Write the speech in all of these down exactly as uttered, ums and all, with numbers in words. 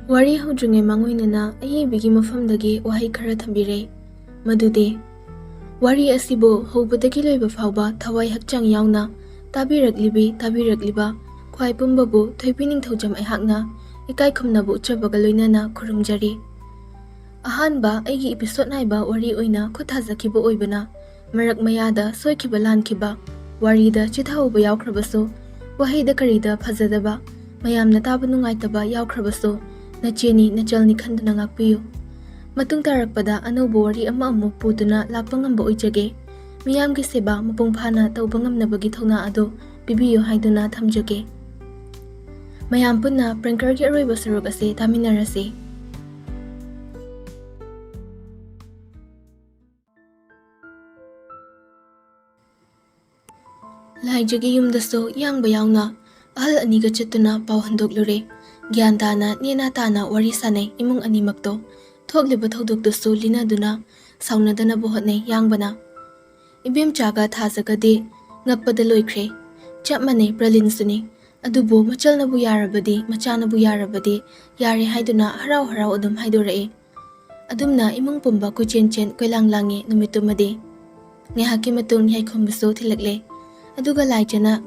ꯋꯥꯔꯤ ꯍꯧꯗ꯭ꯔꯤꯉꯩ ꯃꯥꯡꯑꯣꯏꯅꯅ ꯑꯏꯕꯤꯒꯤ ꯃꯐꯝꯗꯒꯤ ꯋꯥꯍꯩ ꯈꯔ ꯊꯝꯕꯤꯔꯦ꯫ ꯃꯗꯨꯗꯤ, ꯋꯥꯔꯤ ꯑꯁꯤꯕꯨ ꯍꯧꯕꯗꯒꯤ ꯂꯣꯏꯕ ꯐꯥꯎꯕ ꯊꯋꯥꯏ ꯍꯛꯆꯥꯡ ꯌꯥꯎꯅ ꯇꯥꯕꯤꯔꯛꯂꯤꯕꯤ ꯇꯥꯕꯤꯔꯛꯂꯤꯕ ꯈ꯭ꯋꯥꯏ ꯄꯨꯝꯕꯕꯨ ꯊꯣꯏꯕꯤ ꯅꯤꯡꯊꯧꯖꯝ ꯑꯩꯍꯥꯛꯅ ꯏꯀꯥꯏ ꯈꯨꯝꯅꯕ ꯎꯠꯆꯕꯒ ꯂꯣꯏꯅꯅ ꯈꯨꯔꯨꯝꯖꯔꯤ꯫ ꯑꯍꯥꯟꯕ ꯑꯩꯒꯤ episode ꯅꯥꯏꯕ ꯋꯥꯔꯤ ꯑꯣꯏꯅ ꯈꯨꯠ ꯊꯥꯖꯈꯤꯕ ꯑꯣꯏꯕꯅ, ꯃꯔꯛ ꯃꯌꯥꯗ ꯁꯣꯏꯈꯤꯕ ꯂꯥꯟꯈꯤꯕ, ꯋꯥꯔꯤꯗ ꯆꯤꯊꯍꯧꯕ ꯌꯥꯎꯈ꯭ꯔꯕꯁꯨ, ꯋꯥꯍꯩꯗ ꯀꯔꯤꯗ ꯐꯖꯗꯕ, ꯃꯌꯥꯝꯅ ꯇꯥꯕ ꯅꯨꯡꯉꯥꯏꯇꯕ ꯌꯥꯎꯈ꯭ꯔꯕꯁꯨ, ꯅꯆꯦꯅꯤ ꯅꯆꯜꯅꯤ ꯈꯟꯗꯨꯅ ꯉꯥꯛꯄꯤꯌꯨ꯫ ꯃꯇꯨꯡ ꯇꯥꯔꯛꯄꯗ ꯑꯅꯧꯕ ꯋꯥꯔꯤ ꯑꯃ ꯑꯃꯨꯛ ꯄꯨꯗꯨꯅ ꯂꯥꯛꯄ ꯉꯝꯕ ꯑꯣꯏꯖꯒꯦ꯫ ꯃꯤꯌꯥꯝꯒꯤ ꯁꯦꯕꯥ ꯃꯄꯨꯡ ꯐꯥꯅ ꯇꯧꯕ ꯉꯝꯅꯕꯒꯤ ꯊꯧꯅꯥ ꯑꯗꯨ ꯄꯤꯕꯤꯌꯨ ꯍꯥꯏꯗꯨꯅ ꯊꯝꯖꯒꯦ꯫ ꯃꯌꯥꯝ ꯄꯨꯟꯅ prankerꯒꯤ ꯑꯔꯣꯏꯕ ꯁꯔꯨꯛ ꯑꯁꯤ ꯇꯥꯃꯤꯟꯅꯔꯁꯤ꯫ ꯂꯥꯏꯖꯒꯤ ꯌꯨꯝꯗꯁꯨ ꯌꯥꯡꯕ ꯌꯥꯎꯅ ꯑꯍꯜ ꯑꯅꯤꯒ ꯆꯠꯇꯨꯅ ꯄꯥꯎ ꯍꯟꯗꯣꯛꯂꯨꯔꯦ꯫ ꯒ꯭ꯌꯥꯟ ꯇꯥꯅ, ꯅꯦꯅꯥ ꯇꯥꯅ ꯋꯥꯔꯤ ꯁꯥꯅꯩ ꯏꯃꯨꯡ ꯑꯅꯤꯃꯛꯇꯣ꯫ ꯊꯣꯛꯂꯤꯕ ꯊꯧꯗꯣꯛꯇꯨꯁꯨ ꯂꯤꯅꯗꯨꯅ ꯁꯥꯎꯅꯗꯅꯕ ꯍꯣꯠꯅꯩ ꯌꯥꯡꯕꯅ꯫ ꯏꯕꯦꯝꯆꯥꯒ ꯊꯥꯖꯒꯗꯤ ꯉꯛꯄꯗ ꯂꯣꯏꯈ꯭ꯔꯦ꯫ ꯆꯞ ꯃꯥꯟꯅꯩ, ꯄ꯭ꯔꯂꯤꯟꯁꯨꯅꯤ꯫ ꯑꯗꯨꯕꯨ ꯃꯆꯜꯅꯕꯨ ꯌꯥꯔꯕꯗꯤ, ꯃꯆꯥꯅꯕꯨ ꯌꯥꯔꯕꯗꯤ ꯌꯥꯔꯦ ꯍꯥꯏꯗꯨꯅ ꯍꯔꯥꯎ ꯍꯔꯥꯎ ꯑꯗꯨꯝ ꯍꯥꯏꯗꯣꯔꯛꯏ꯫ ꯑꯗꯨꯝꯅ ꯏꯃꯨꯡ ꯄꯨꯝꯕ ꯀꯣꯏꯆꯦꯟ ꯆꯦꯟ ꯀꯣꯏꯂꯥꯡ ꯂꯥꯡꯉꯤ ꯅꯨꯃꯤꯠꯇꯨꯃꯗꯤ꯫ ꯉꯥꯏꯍꯥꯛꯀꯤ ꯃꯇꯨꯡ ꯌꯥꯏꯈꯣꯝꯕꯤꯁꯨ ꯊꯤꯜꯂꯛꯂꯦ꯫ ꯑꯗꯨꯒ ꯂꯥꯏꯖꯅ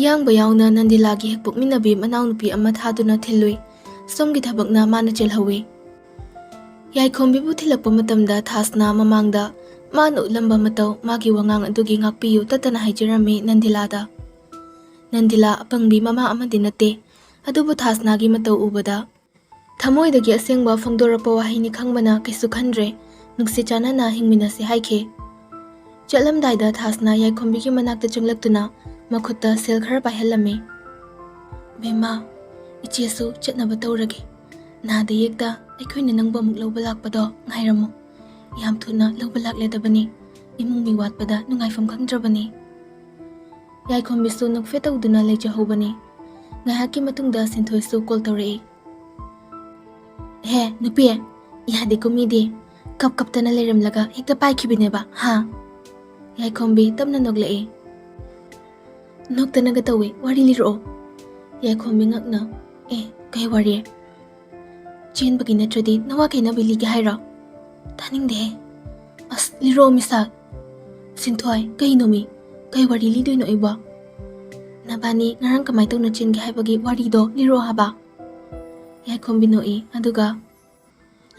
ꯌꯥꯡꯕ ꯌꯥꯎꯅ ꯅꯟꯗꯤꯂꯥꯒꯤ ꯍꯦꯛ ꯄꯣꯛꯃꯤꯟꯅꯕꯤ ꯃꯅꯥꯎꯅꯨꯄꯤ ꯑꯃ ꯊꯥꯗꯨꯅ ꯊꯤꯜꯂꯨꯏ꯫ ꯁꯣꯝꯒꯤ ꯊꯕꯛꯅ ꯃꯥꯅ ꯆꯦꯜꯍꯧꯏ꯫ ꯌꯥꯏꯈꯣꯝꯕꯤꯕꯨ ꯊꯤꯜꯂꯛꯄ ꯃꯇꯝꯗ ꯊꯥꯁꯅꯥ ꯃꯃꯥꯡꯗ ꯃꯥꯅ ꯎꯠꯂꯝꯕ ꯃꯇꯧ, ꯃꯥꯒꯤ ꯋꯥꯉꯥꯡ ꯑꯗꯨꯒꯤ ꯉꯥꯛꯄꯤꯌꯨ ꯇꯠꯇꯅ ꯍꯥꯏꯖꯔꯝꯃꯤ ꯅꯟꯗꯤꯂꯥꯗ꯫ ꯅꯟꯗꯤꯂꯥ ꯑꯄꯪꯕꯤ ꯃꯃꯥ ꯑꯃꯗꯤ ꯅꯠꯇꯦ, ꯑꯗꯨꯕꯨ ꯊꯥꯁꯅꯥꯒꯤ ꯃꯇꯧ ꯎꯕꯗ ꯊꯃꯣꯏꯗꯒꯤ ꯑꯁꯦꯡꯕ ꯐꯣꯡꯗꯣꯔꯛꯄ ꯋꯥꯍꯩꯅꯤ ꯈꯪꯕꯅ ꯀꯩꯁꯨ ꯈꯟꯗ꯭ꯔꯦ꯫ ꯅꯨꯡꯁꯤ ꯆꯥꯟꯅꯅ ꯍꯤꯡꯃꯤꯟꯅꯁꯦ ꯍꯥꯏꯈꯤ꯫ ꯆꯠꯂꯝꯗꯥꯏꯗ ꯊꯥꯁꯅꯥ ꯌꯥꯏꯈꯣꯝꯕꯤꯒꯤ ꯃꯅꯥꯛꯇ ꯆꯪꯂꯛꯇꯨꯅ ꯃꯈꯨꯠꯇ ꯁꯦꯜ ꯈꯔ ꯄꯥꯏꯍꯜꯂꯝꯃꯤ꯫ "ꯕꯦꯝꯃ, ꯏꯆꯦꯁꯨ ꯆꯠꯅꯕ ꯇꯧꯔꯒꯦ꯫ ꯅꯥꯗ ꯌꯦꯛꯇ ꯑꯩꯈꯣꯏꯅ ꯅꯪꯕꯨ ꯑꯃꯨꯛ ꯂꯧꯕ ꯂꯥꯛꯄꯗꯣ ꯉꯥꯏꯔꯝꯃꯨ꯫ ꯌꯥꯝ ꯊꯨꯅ ꯂꯧꯕ ꯂꯥꯛꯂꯗꯕꯅꯤ꯫ ꯏꯃꯨꯡ ꯃꯤ ꯋꯥꯠꯄꯗ ꯅꯨꯡꯉꯥꯏꯐꯝ ꯈꯪꯗ꯭ꯔꯕꯅꯤ꯫" ꯌꯥꯏꯈꯣꯝꯕꯤꯁꯨ ꯅꯣꯛꯐꯦꯠ ꯇꯧꯗꯨꯅ ꯂꯩꯖꯍꯧꯕꯅꯤ꯫ ꯉꯥꯏꯍꯥꯛꯀꯤ ꯃꯇꯨꯡꯗ ꯁꯤꯟꯊꯣꯏꯁꯨ call ꯇꯧꯔꯛꯏ꯫ "ꯍꯦ ꯅꯨꯄꯤ, ꯌꯥꯗꯦꯀꯣ ꯃꯤꯗꯤ꯫ ꯀꯞ ꯀꯞꯇꯅ ꯂꯩꯔꯝꯂꯒ ꯍꯦꯛꯇ ꯄꯥꯏꯈꯤꯕꯅꯦꯕ, ꯍꯥ?" ꯌꯥꯏꯈꯣꯝꯕꯤ ꯇꯞꯅ ꯅꯣꯛꯂꯛꯏ꯫ "ꯅꯣꯛꯇꯅꯒ ꯇꯧꯏ, ꯋꯥꯔꯤ ꯂꯤꯔꯛꯑꯣ꯫" ꯌꯥꯏꯈꯣꯝꯕꯤ ꯉꯛꯅ, "ꯑꯦ, ꯀꯩ ꯋꯥꯔꯤ?" ꯆꯦꯟꯕꯒꯤ ꯅꯠꯇ꯭ꯔꯗꯤ ꯅꯋꯥ ꯀꯩꯅꯕꯤ ꯂꯤꯒꯦ ꯍꯥꯏꯔꯣ? ꯇꯥꯅꯤꯡꯗꯦꯍꯦ꯫ ꯑꯁ, ꯂꯤꯔꯛꯑꯣ ꯃꯤꯁꯥꯛ꯫ ꯁꯤꯟꯊꯣꯏ, ꯀꯩꯅꯣꯃꯤ? ꯀꯩ ꯋꯥꯔꯤ ꯂꯤꯗꯣꯏꯅꯣ ꯑꯩꯕꯣ? ꯅꯕꯥꯅꯤ ꯉꯔꯥꯡ ꯀꯃꯥꯏ ꯇꯧꯅ ꯆꯦꯟꯒꯦ ꯍꯥꯏꯕꯒꯤ ꯋꯥꯔꯤꯗꯣ ꯂꯤꯔꯛꯑꯣ ꯍꯥꯏꯕ꯫ ꯌꯥꯏꯈꯣꯝꯕꯤ ꯅꯣꯛꯏ, ꯑꯗꯨꯒ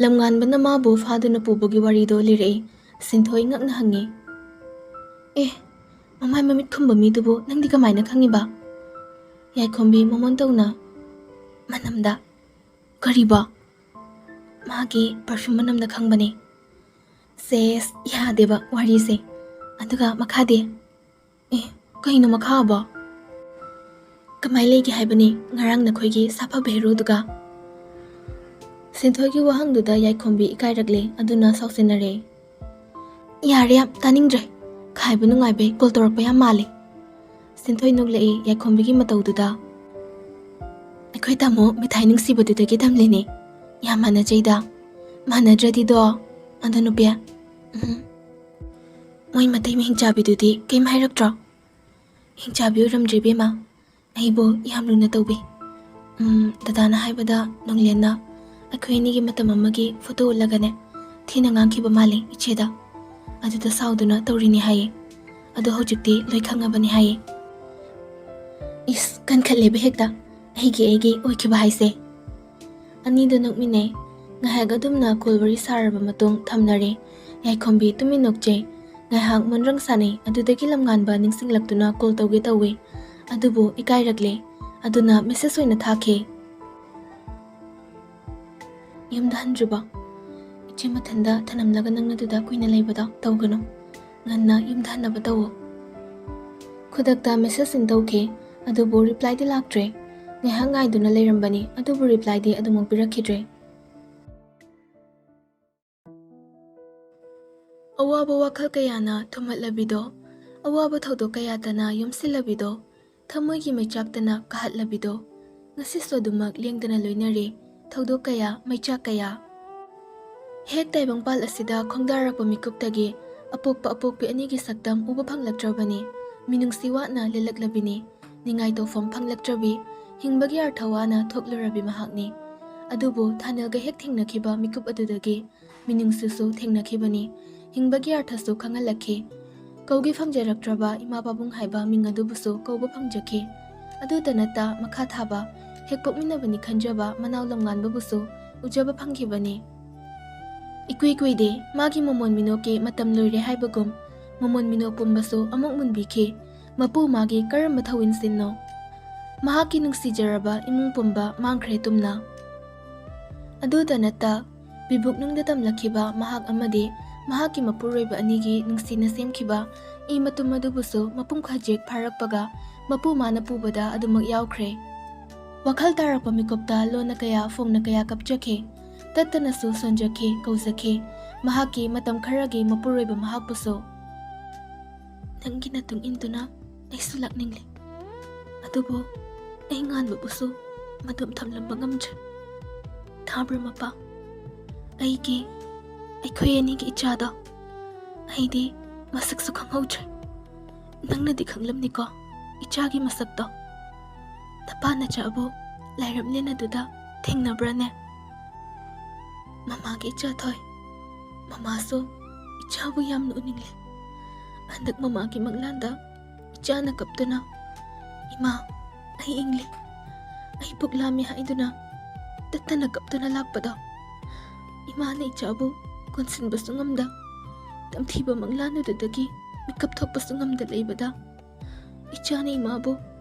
ꯂꯝꯉꯥꯟꯕꯅ ꯃꯥꯕꯨ ꯐꯥꯗꯨꯅ ꯄꯨꯕꯒꯤ ꯋꯥꯔꯤꯗꯣ ꯂꯤꯔꯛꯏ꯫ ꯁꯤꯟꯊꯣꯏ ꯉꯛꯅ ꯍꯪꯉꯤ, "ꯑꯦ, ꯃꯃꯥꯏ ꯃꯃꯤꯠ ꯈꯨꯝꯕ ꯃꯤꯗꯨꯕꯨ ꯅꯪꯗꯤ ꯀꯃꯥꯏꯅ ꯈꯪꯉꯤꯕ?" ꯌꯥꯏꯈꯣꯝꯕꯤ ꯃꯃꯣꯟ ꯇꯧꯅ, "ꯃꯅꯝꯗ"꯫ "ꯀꯔꯤꯕ?" "ꯃꯥꯒꯤ perfume ꯃꯅꯝꯗ ꯈꯪꯕꯅꯦ"꯫ ꯁꯦꯁ, ꯌꯥꯗꯦꯕ ꯋꯥꯔꯤꯁꯦ꯫ ꯑꯗꯨꯒ ꯃꯈꯥꯗꯤ? ꯑꯦ, ꯀꯩꯅꯣ ꯃꯈꯥꯕꯣ? "ꯀꯃꯥꯏ ꯂꯩꯒꯦ ꯍꯥꯏꯕꯅꯤ ꯉꯔꯥꯡ ꯅꯈꯣꯏꯒꯤ ꯁꯥꯐꯕ ꯍꯦꯔꯣꯗꯨꯒ?" ꯁꯤꯟꯊꯣꯏꯒꯤ ꯋꯥꯍꯪꯗꯨꯗ ꯌꯥꯏꯈꯣꯝꯕꯤ ꯏꯀꯥꯏꯔꯛꯂꯦ, ꯑꯗꯨꯅ ꯁꯥꯎꯁꯤꯟꯅꯔꯦ꯫ "ꯌꯥꯔꯦ, ꯌꯥꯝ ꯇꯥꯅꯤꯡꯗ꯭ꯔꯦ꯫ ꯈꯥꯏꯕ ꯅꯨꯡꯉꯥꯏꯕꯩ call ꯇꯧꯔꯛꯄ ꯌꯥꯝ ꯃꯥꯜꯂꯦ"꯫ ꯁꯤꯟꯊꯣꯏ ꯅꯣꯛꯂꯛꯏ ꯌꯥꯏꯈꯣꯝꯕꯤꯒꯤ ꯃꯇꯧꯗꯨꯗ꯫ "ꯑꯩꯈꯣꯏ ꯇꯥꯃꯣ ꯃꯤꯊꯥꯏ ꯅꯨꯡꯁꯤꯕꯗꯨꯗꯒꯤ ꯇꯝꯂꯤꯅꯦ꯫ ꯌꯥꯝ ꯃꯥꯟꯅꯖꯩꯗ꯫ ꯃꯥꯟꯅꯗ꯭ꯔꯗꯤꯗꯣ꯫ ꯑꯗꯣ ꯅꯨꯄꯤ, ꯎꯝ, ꯃꯣꯏ ꯃꯇꯩ ꯃꯍꯤꯡ ꯆꯥꯕꯤꯗꯨꯗꯤ ꯀꯩꯝ ꯍꯥꯏꯔꯛꯇ꯭ꯔꯣ?" "ꯍꯤꯡꯆꯥꯕꯤ ꯑꯣꯏꯔꯝꯗ꯭ꯔꯦ ꯏꯕꯦꯝꯃ꯫ ꯑꯩꯕꯨ ꯌꯥꯝ ꯂꯨꯅ ꯇꯧꯕꯤ꯫ ꯎꯝ, ꯗꯗꯥꯅ ꯍꯥꯏꯕꯗ ꯅꯣꯡꯂꯦꯟꯅ ꯑꯩꯈꯣꯏ ꯑꯅꯤꯒꯤ ꯃꯇꯝ ꯑꯃꯒꯤ photo ꯎꯠꯂꯒꯅꯦ, ꯊꯤꯅ ꯉꯥꯡꯈꯤꯕ ꯃꯥꯜꯂꯤ ꯏꯆꯦꯗ꯫ ꯑꯗꯨꯗ ꯁꯥꯎꯗꯨꯅ ꯇꯧꯔꯤꯅꯤ ꯍꯥꯏꯌꯦ꯫ ꯑꯗꯣ ꯍꯧꯖꯤꯛꯇꯤ ꯂꯣꯏ ꯈꯪꯉꯕꯅꯤ ꯍꯥꯏꯌꯦ"꯫ ꯏꯁ, ꯀꯟꯈꯠꯂꯦꯕ ꯍꯦꯛꯇ꯫ ꯑꯩꯒꯤ, ꯑꯩꯒꯤ ꯑꯣꯏꯈꯤꯕ ꯍꯥꯏꯁꯦ꯫ ꯑꯅꯤꯗꯣ ꯅꯣꯛꯃꯤꯟꯅꯩ꯫ ꯉꯥꯏꯍꯥꯛ ꯑꯗꯨꯝꯅ call ꯋꯥꯔꯤ ꯁꯥꯔꯕ ꯃꯇꯨꯡ ꯊꯝꯅꯔꯦ꯫ ꯌꯥꯏꯈꯣꯝꯕꯤ ꯇꯨꯃꯤꯟ ꯅꯣꯛꯆꯩ꯫ ꯉꯥꯏꯍꯥꯛ ꯃꯣꯟꯗ꯭ꯔꯪ ꯁꯥꯟꯅꯩ꯫ ꯑꯗꯨꯗꯒꯤ ꯂꯝꯉꯥꯟꯕ ꯅꯤꯡꯁꯤꯡꯂꯛꯇꯨꯅ call ꯇꯧꯒꯦ ꯇꯧꯏ꯫ ꯑꯗꯨꯕꯨ ꯏꯀꯥꯏꯔꯛꯂꯦ꯫ ꯑꯗꯨꯅ message ꯑꯣꯏꯅ ꯊꯥꯈꯤ꯫ "ꯌꯨꯝꯗ ꯍꯟꯗ꯭ꯔꯤꯕꯣ? ꯏꯆꯦ ꯃꯊꯟꯗ ꯊꯅꯝꯂꯒ ꯅꯪꯅ ꯑꯗꯨꯗ ꯀꯨꯏꯅ ꯂꯩꯕꯗꯣ ꯇꯧꯒꯅꯨ꯫ ꯉꯟꯅ ꯌꯨꯝꯗ ꯍꯟꯅꯕ ꯇꯧꯋꯣ"꯫ ꯈꯨꯗꯛꯇ message send ꯇꯧꯈꯤ, ꯑꯗꯨꯕꯨ replyꯗꯤ ꯂꯥꯛꯇ꯭ꯔꯦ꯫ ꯉꯥꯏꯍꯥꯛ ꯉꯥꯏꯗꯨꯅ ꯂꯩꯔꯝꯕꯅꯤ, ꯑꯗꯨꯕꯨ replyꯗꯤ ꯑꯗꯨꯃꯛ ꯄꯤꯔꯛꯈꯤꯗ꯭ꯔꯦ꯫ ꯑꯋꯥꯕ ꯋꯥꯈꯜ ꯀꯌꯥꯅ ꯊꯨꯝꯍꯠꯂꯕꯤꯗꯣ, ꯑꯋꯥꯕ ꯊꯧꯗꯣꯛ ꯀꯌꯥꯇꯅ ꯌꯣꯝꯁꯤꯜꯂꯕꯤꯗꯣ, ꯊꯃꯣꯏꯒꯤ ꯃꯩꯆꯥꯛꯇꯅ ꯀꯥꯍꯠꯂꯕꯤꯗꯣ, ꯉꯁꯤꯁꯨ ꯑꯗꯨꯃꯛ ꯂꯦꯡꯗꯅ ꯂꯣꯏꯅꯔꯤ ꯊꯧꯗꯣꯛ ꯀꯌꯥ, ꯃꯩꯆꯥꯛ ꯀꯌꯥ꯫ ꯍꯦꯛ ꯇꯥꯏꯕꯪꯄꯥꯜ ꯑꯁꯤꯗ ꯈꯣꯡꯗꯥꯔꯛꯄ ꯃꯤꯀꯨꯞꯇꯒꯤ ꯑꯄꯣꯛꯄ ꯑꯄꯣꯛꯄꯤ ꯑꯅꯤꯒꯤ ꯁꯛꯇꯝ ꯎꯕ ꯐꯪꯂꯛꯇ꯭ꯔꯕꯅꯤ꯫ ꯃꯤꯅꯨꯡꯁꯤ ꯋꯥꯠꯅ ꯂꯦꯜꯂꯛꯂꯕꯤꯅꯤ꯫ ꯅꯤꯡꯉꯥꯏ ꯇꯧꯐꯝ ꯐꯪꯂꯛꯇ꯭ꯔꯕꯤ, ꯍꯤꯡꯕꯒꯤ ꯑꯔꯊ ꯋꯥꯅ ꯊꯣꯛꯂꯨꯔꯕꯤ ꯃꯍꯥꯛꯅꯤ꯫ ꯑꯗꯨꯕꯨ ꯊꯥꯅꯤꯜꯒ ꯍꯦꯛ ꯊꯦꯡꯅꯈꯤꯕ ꯃꯤꯀꯨꯞ ꯑꯗꯨꯗꯒꯤ ꯃꯤꯅꯨꯡꯁꯤꯁꯨ ꯊꯦꯡꯅꯈꯤꯕꯅꯤ꯫ ꯍꯤꯡꯕꯒꯤ ꯑꯔꯊꯁꯨ ꯈꯪꯍꯜꯂꯛꯈꯤ꯫ ꯀꯧꯒꯦ ꯐꯪꯖꯔꯛꯇ꯭ꯔꯕ ꯏꯃꯥ ꯄꯥꯕꯨꯡ ꯍꯥꯏꯕ ꯃꯤꯡ ꯑꯗꯨꯕꯨꯁꯨ ꯀꯧꯕ ꯐꯪꯖꯈꯤ꯫ ꯑꯗꯨꯇ ꯅꯠꯇ ꯃꯈꯥ ꯊꯥꯕ, ꯍꯦꯛ ꯄꯣꯛꯃꯤꯟꯅꯕꯅꯤ ꯈꯟꯖꯕ ꯃꯅꯥꯎ ꯂꯝꯉꯥꯟꯕꯕꯨꯁꯨ ꯎꯖꯕ ꯐꯪꯈꯤꯕꯅꯤ꯫ ꯏꯀꯨꯏ ꯀꯨꯏꯗꯦ ꯃꯥꯒꯤ ꯃꯃꯣꯟ ꯃꯤꯅꯣꯛꯀꯤ ꯃꯇꯝ ꯂꯣꯏꯔꯦ ꯍꯥꯏꯕꯒꯨꯝ ꯃꯃꯣꯟ ꯃꯤꯅꯣꯛ ꯄꯨꯝꯕꯁꯨ ꯑꯃꯨꯛ ꯃꯨꯟꯕꯤꯈꯤ꯫ ꯃꯄꯨ ꯃꯥꯒꯤ ꯀꯔꯝꯕ ꯊꯧꯋꯤꯟꯁꯤꯟꯅꯣ? ꯃꯍꯥꯛꯀꯤ ꯅꯨꯡꯁꯤꯖꯔꯕ ꯏꯃꯨꯡ ꯄꯨꯝꯕ ꯃꯥꯡꯈ꯭ꯔꯦ ꯇꯨꯝꯅ꯫ ꯑꯗꯨꯇ ꯅꯠꯇ, ꯕꯤꯕꯨꯛꯅꯨꯡꯗ ꯇꯝꯂꯛꯈꯤꯕ ꯃꯍꯥꯛ ꯑꯃꯗꯤ ꯃꯍꯥꯛꯀꯤ ꯃꯄꯨꯔꯣꯏꯕ ꯑꯅꯤꯒꯤ ꯅꯨꯡꯁꯤꯅ ꯁꯦꯝꯈꯤꯕ ꯏ ꯃꯇꯨꯝ ꯑꯗꯨꯕꯨꯁꯨ ꯃꯄꯨꯡ ꯈꯖꯤꯛ ꯐꯥꯔꯛꯄꯒ ꯃꯄꯨ ꯃꯥꯅ ꯄꯨꯕꯗ ꯑꯗꯨꯃꯛ ꯌꯥꯎꯈ꯭ꯔꯦ꯫ ꯋꯥꯈꯜ ꯇꯥꯔꯛꯄ ꯃꯤꯀꯨꯞꯇ ꯂꯣꯟꯅ ꯀꯌꯥ, ꯐꯣꯡꯅ ꯀꯌꯥ ꯀꯞꯆꯈꯤ꯫ ꯇꯠꯇꯅꯁꯨ ꯁꯣꯟꯖꯈꯤ, ꯀꯧꯖꯈꯤ꯫ ꯃꯍꯥꯛꯀꯤ ꯃꯇꯝ ꯈꯔꯒꯤ ꯃꯄꯨꯔꯣꯏꯕ ꯃꯍꯥꯛꯄꯨꯁꯨ꯫ "ꯅꯪꯒꯤ ꯅꯇꯨꯡ ꯏꯟꯗꯨꯅ ꯑꯩꯁꯨ ꯂꯥꯛꯅꯤꯡꯂꯦ, ꯑꯗꯨꯕꯨ ꯑꯩ ꯉꯥꯟꯕꯕꯨꯁꯨ ꯃꯇꯝ ꯊꯝꯂꯝꯕ ꯉꯝꯗ꯭ꯔꯦ꯫ ꯊꯥꯕ꯭ꯔꯥ ꯃꯄꯥ? ꯑꯩꯒꯤ, ꯑꯩꯈꯣꯏ ꯑꯅꯤꯒꯤ ꯏꯆꯥꯗꯣ ꯑꯩꯗꯤ ꯃꯁꯛꯁꯨ ꯈꯪꯍꯧꯗ꯭ꯔꯦ꯫ ꯅꯪꯅꯗꯤ ꯈꯪꯂꯝꯅꯤꯀꯣ ꯏꯆꯥꯒꯤ ꯃꯁꯛꯇꯣ? ꯅꯄꯥ ꯅꯆꯥꯕꯨ ꯂꯥꯏꯔꯝꯂꯦꯟ ꯑꯗꯨꯗ ꯊꯦꯡꯅꯕ꯭ꯔꯥꯅꯦ?" "ꯃꯃꯥꯒꯤ ꯏꯆꯥ ꯊꯣꯏ, ꯃꯃꯥꯁꯨ ꯏꯆꯥꯕꯨ ꯌꯥꯝꯅ ꯎꯅꯤꯡꯂꯤ꯫ ꯍꯟꯗꯛ ꯃꯃꯥꯒꯤ ꯃꯪꯂꯥꯟꯗ ꯏꯆꯥꯅ ꯀꯞꯇꯨꯅ, 'ꯏꯃꯥ, ꯑꯩ ꯏꯪꯂꯤ, ꯑꯩ ꯄꯨꯛ ꯂꯥꯝꯃꯤ' ꯍꯥꯏꯗꯨꯅ ꯇꯠꯇꯅ ꯀꯞꯇꯨꯅ ꯂꯥꯛꯄꯗꯣ, ꯏꯃꯥꯅ ꯏꯆꯥꯕꯨ ꯀꯣꯟꯁꯤꯟꯕꯁꯨ ꯉꯝꯗ, ꯇꯝꯊꯤꯕ ꯃꯪꯂꯥꯟ ꯑꯗꯨꯗꯒꯤ ꯃꯤꯀꯞ ꯊꯣꯛꯄꯁꯨ ꯉꯝꯗ ꯂꯩꯕꯗ, ꯏꯆꯥꯅ ꯏꯃꯥꯕꯨ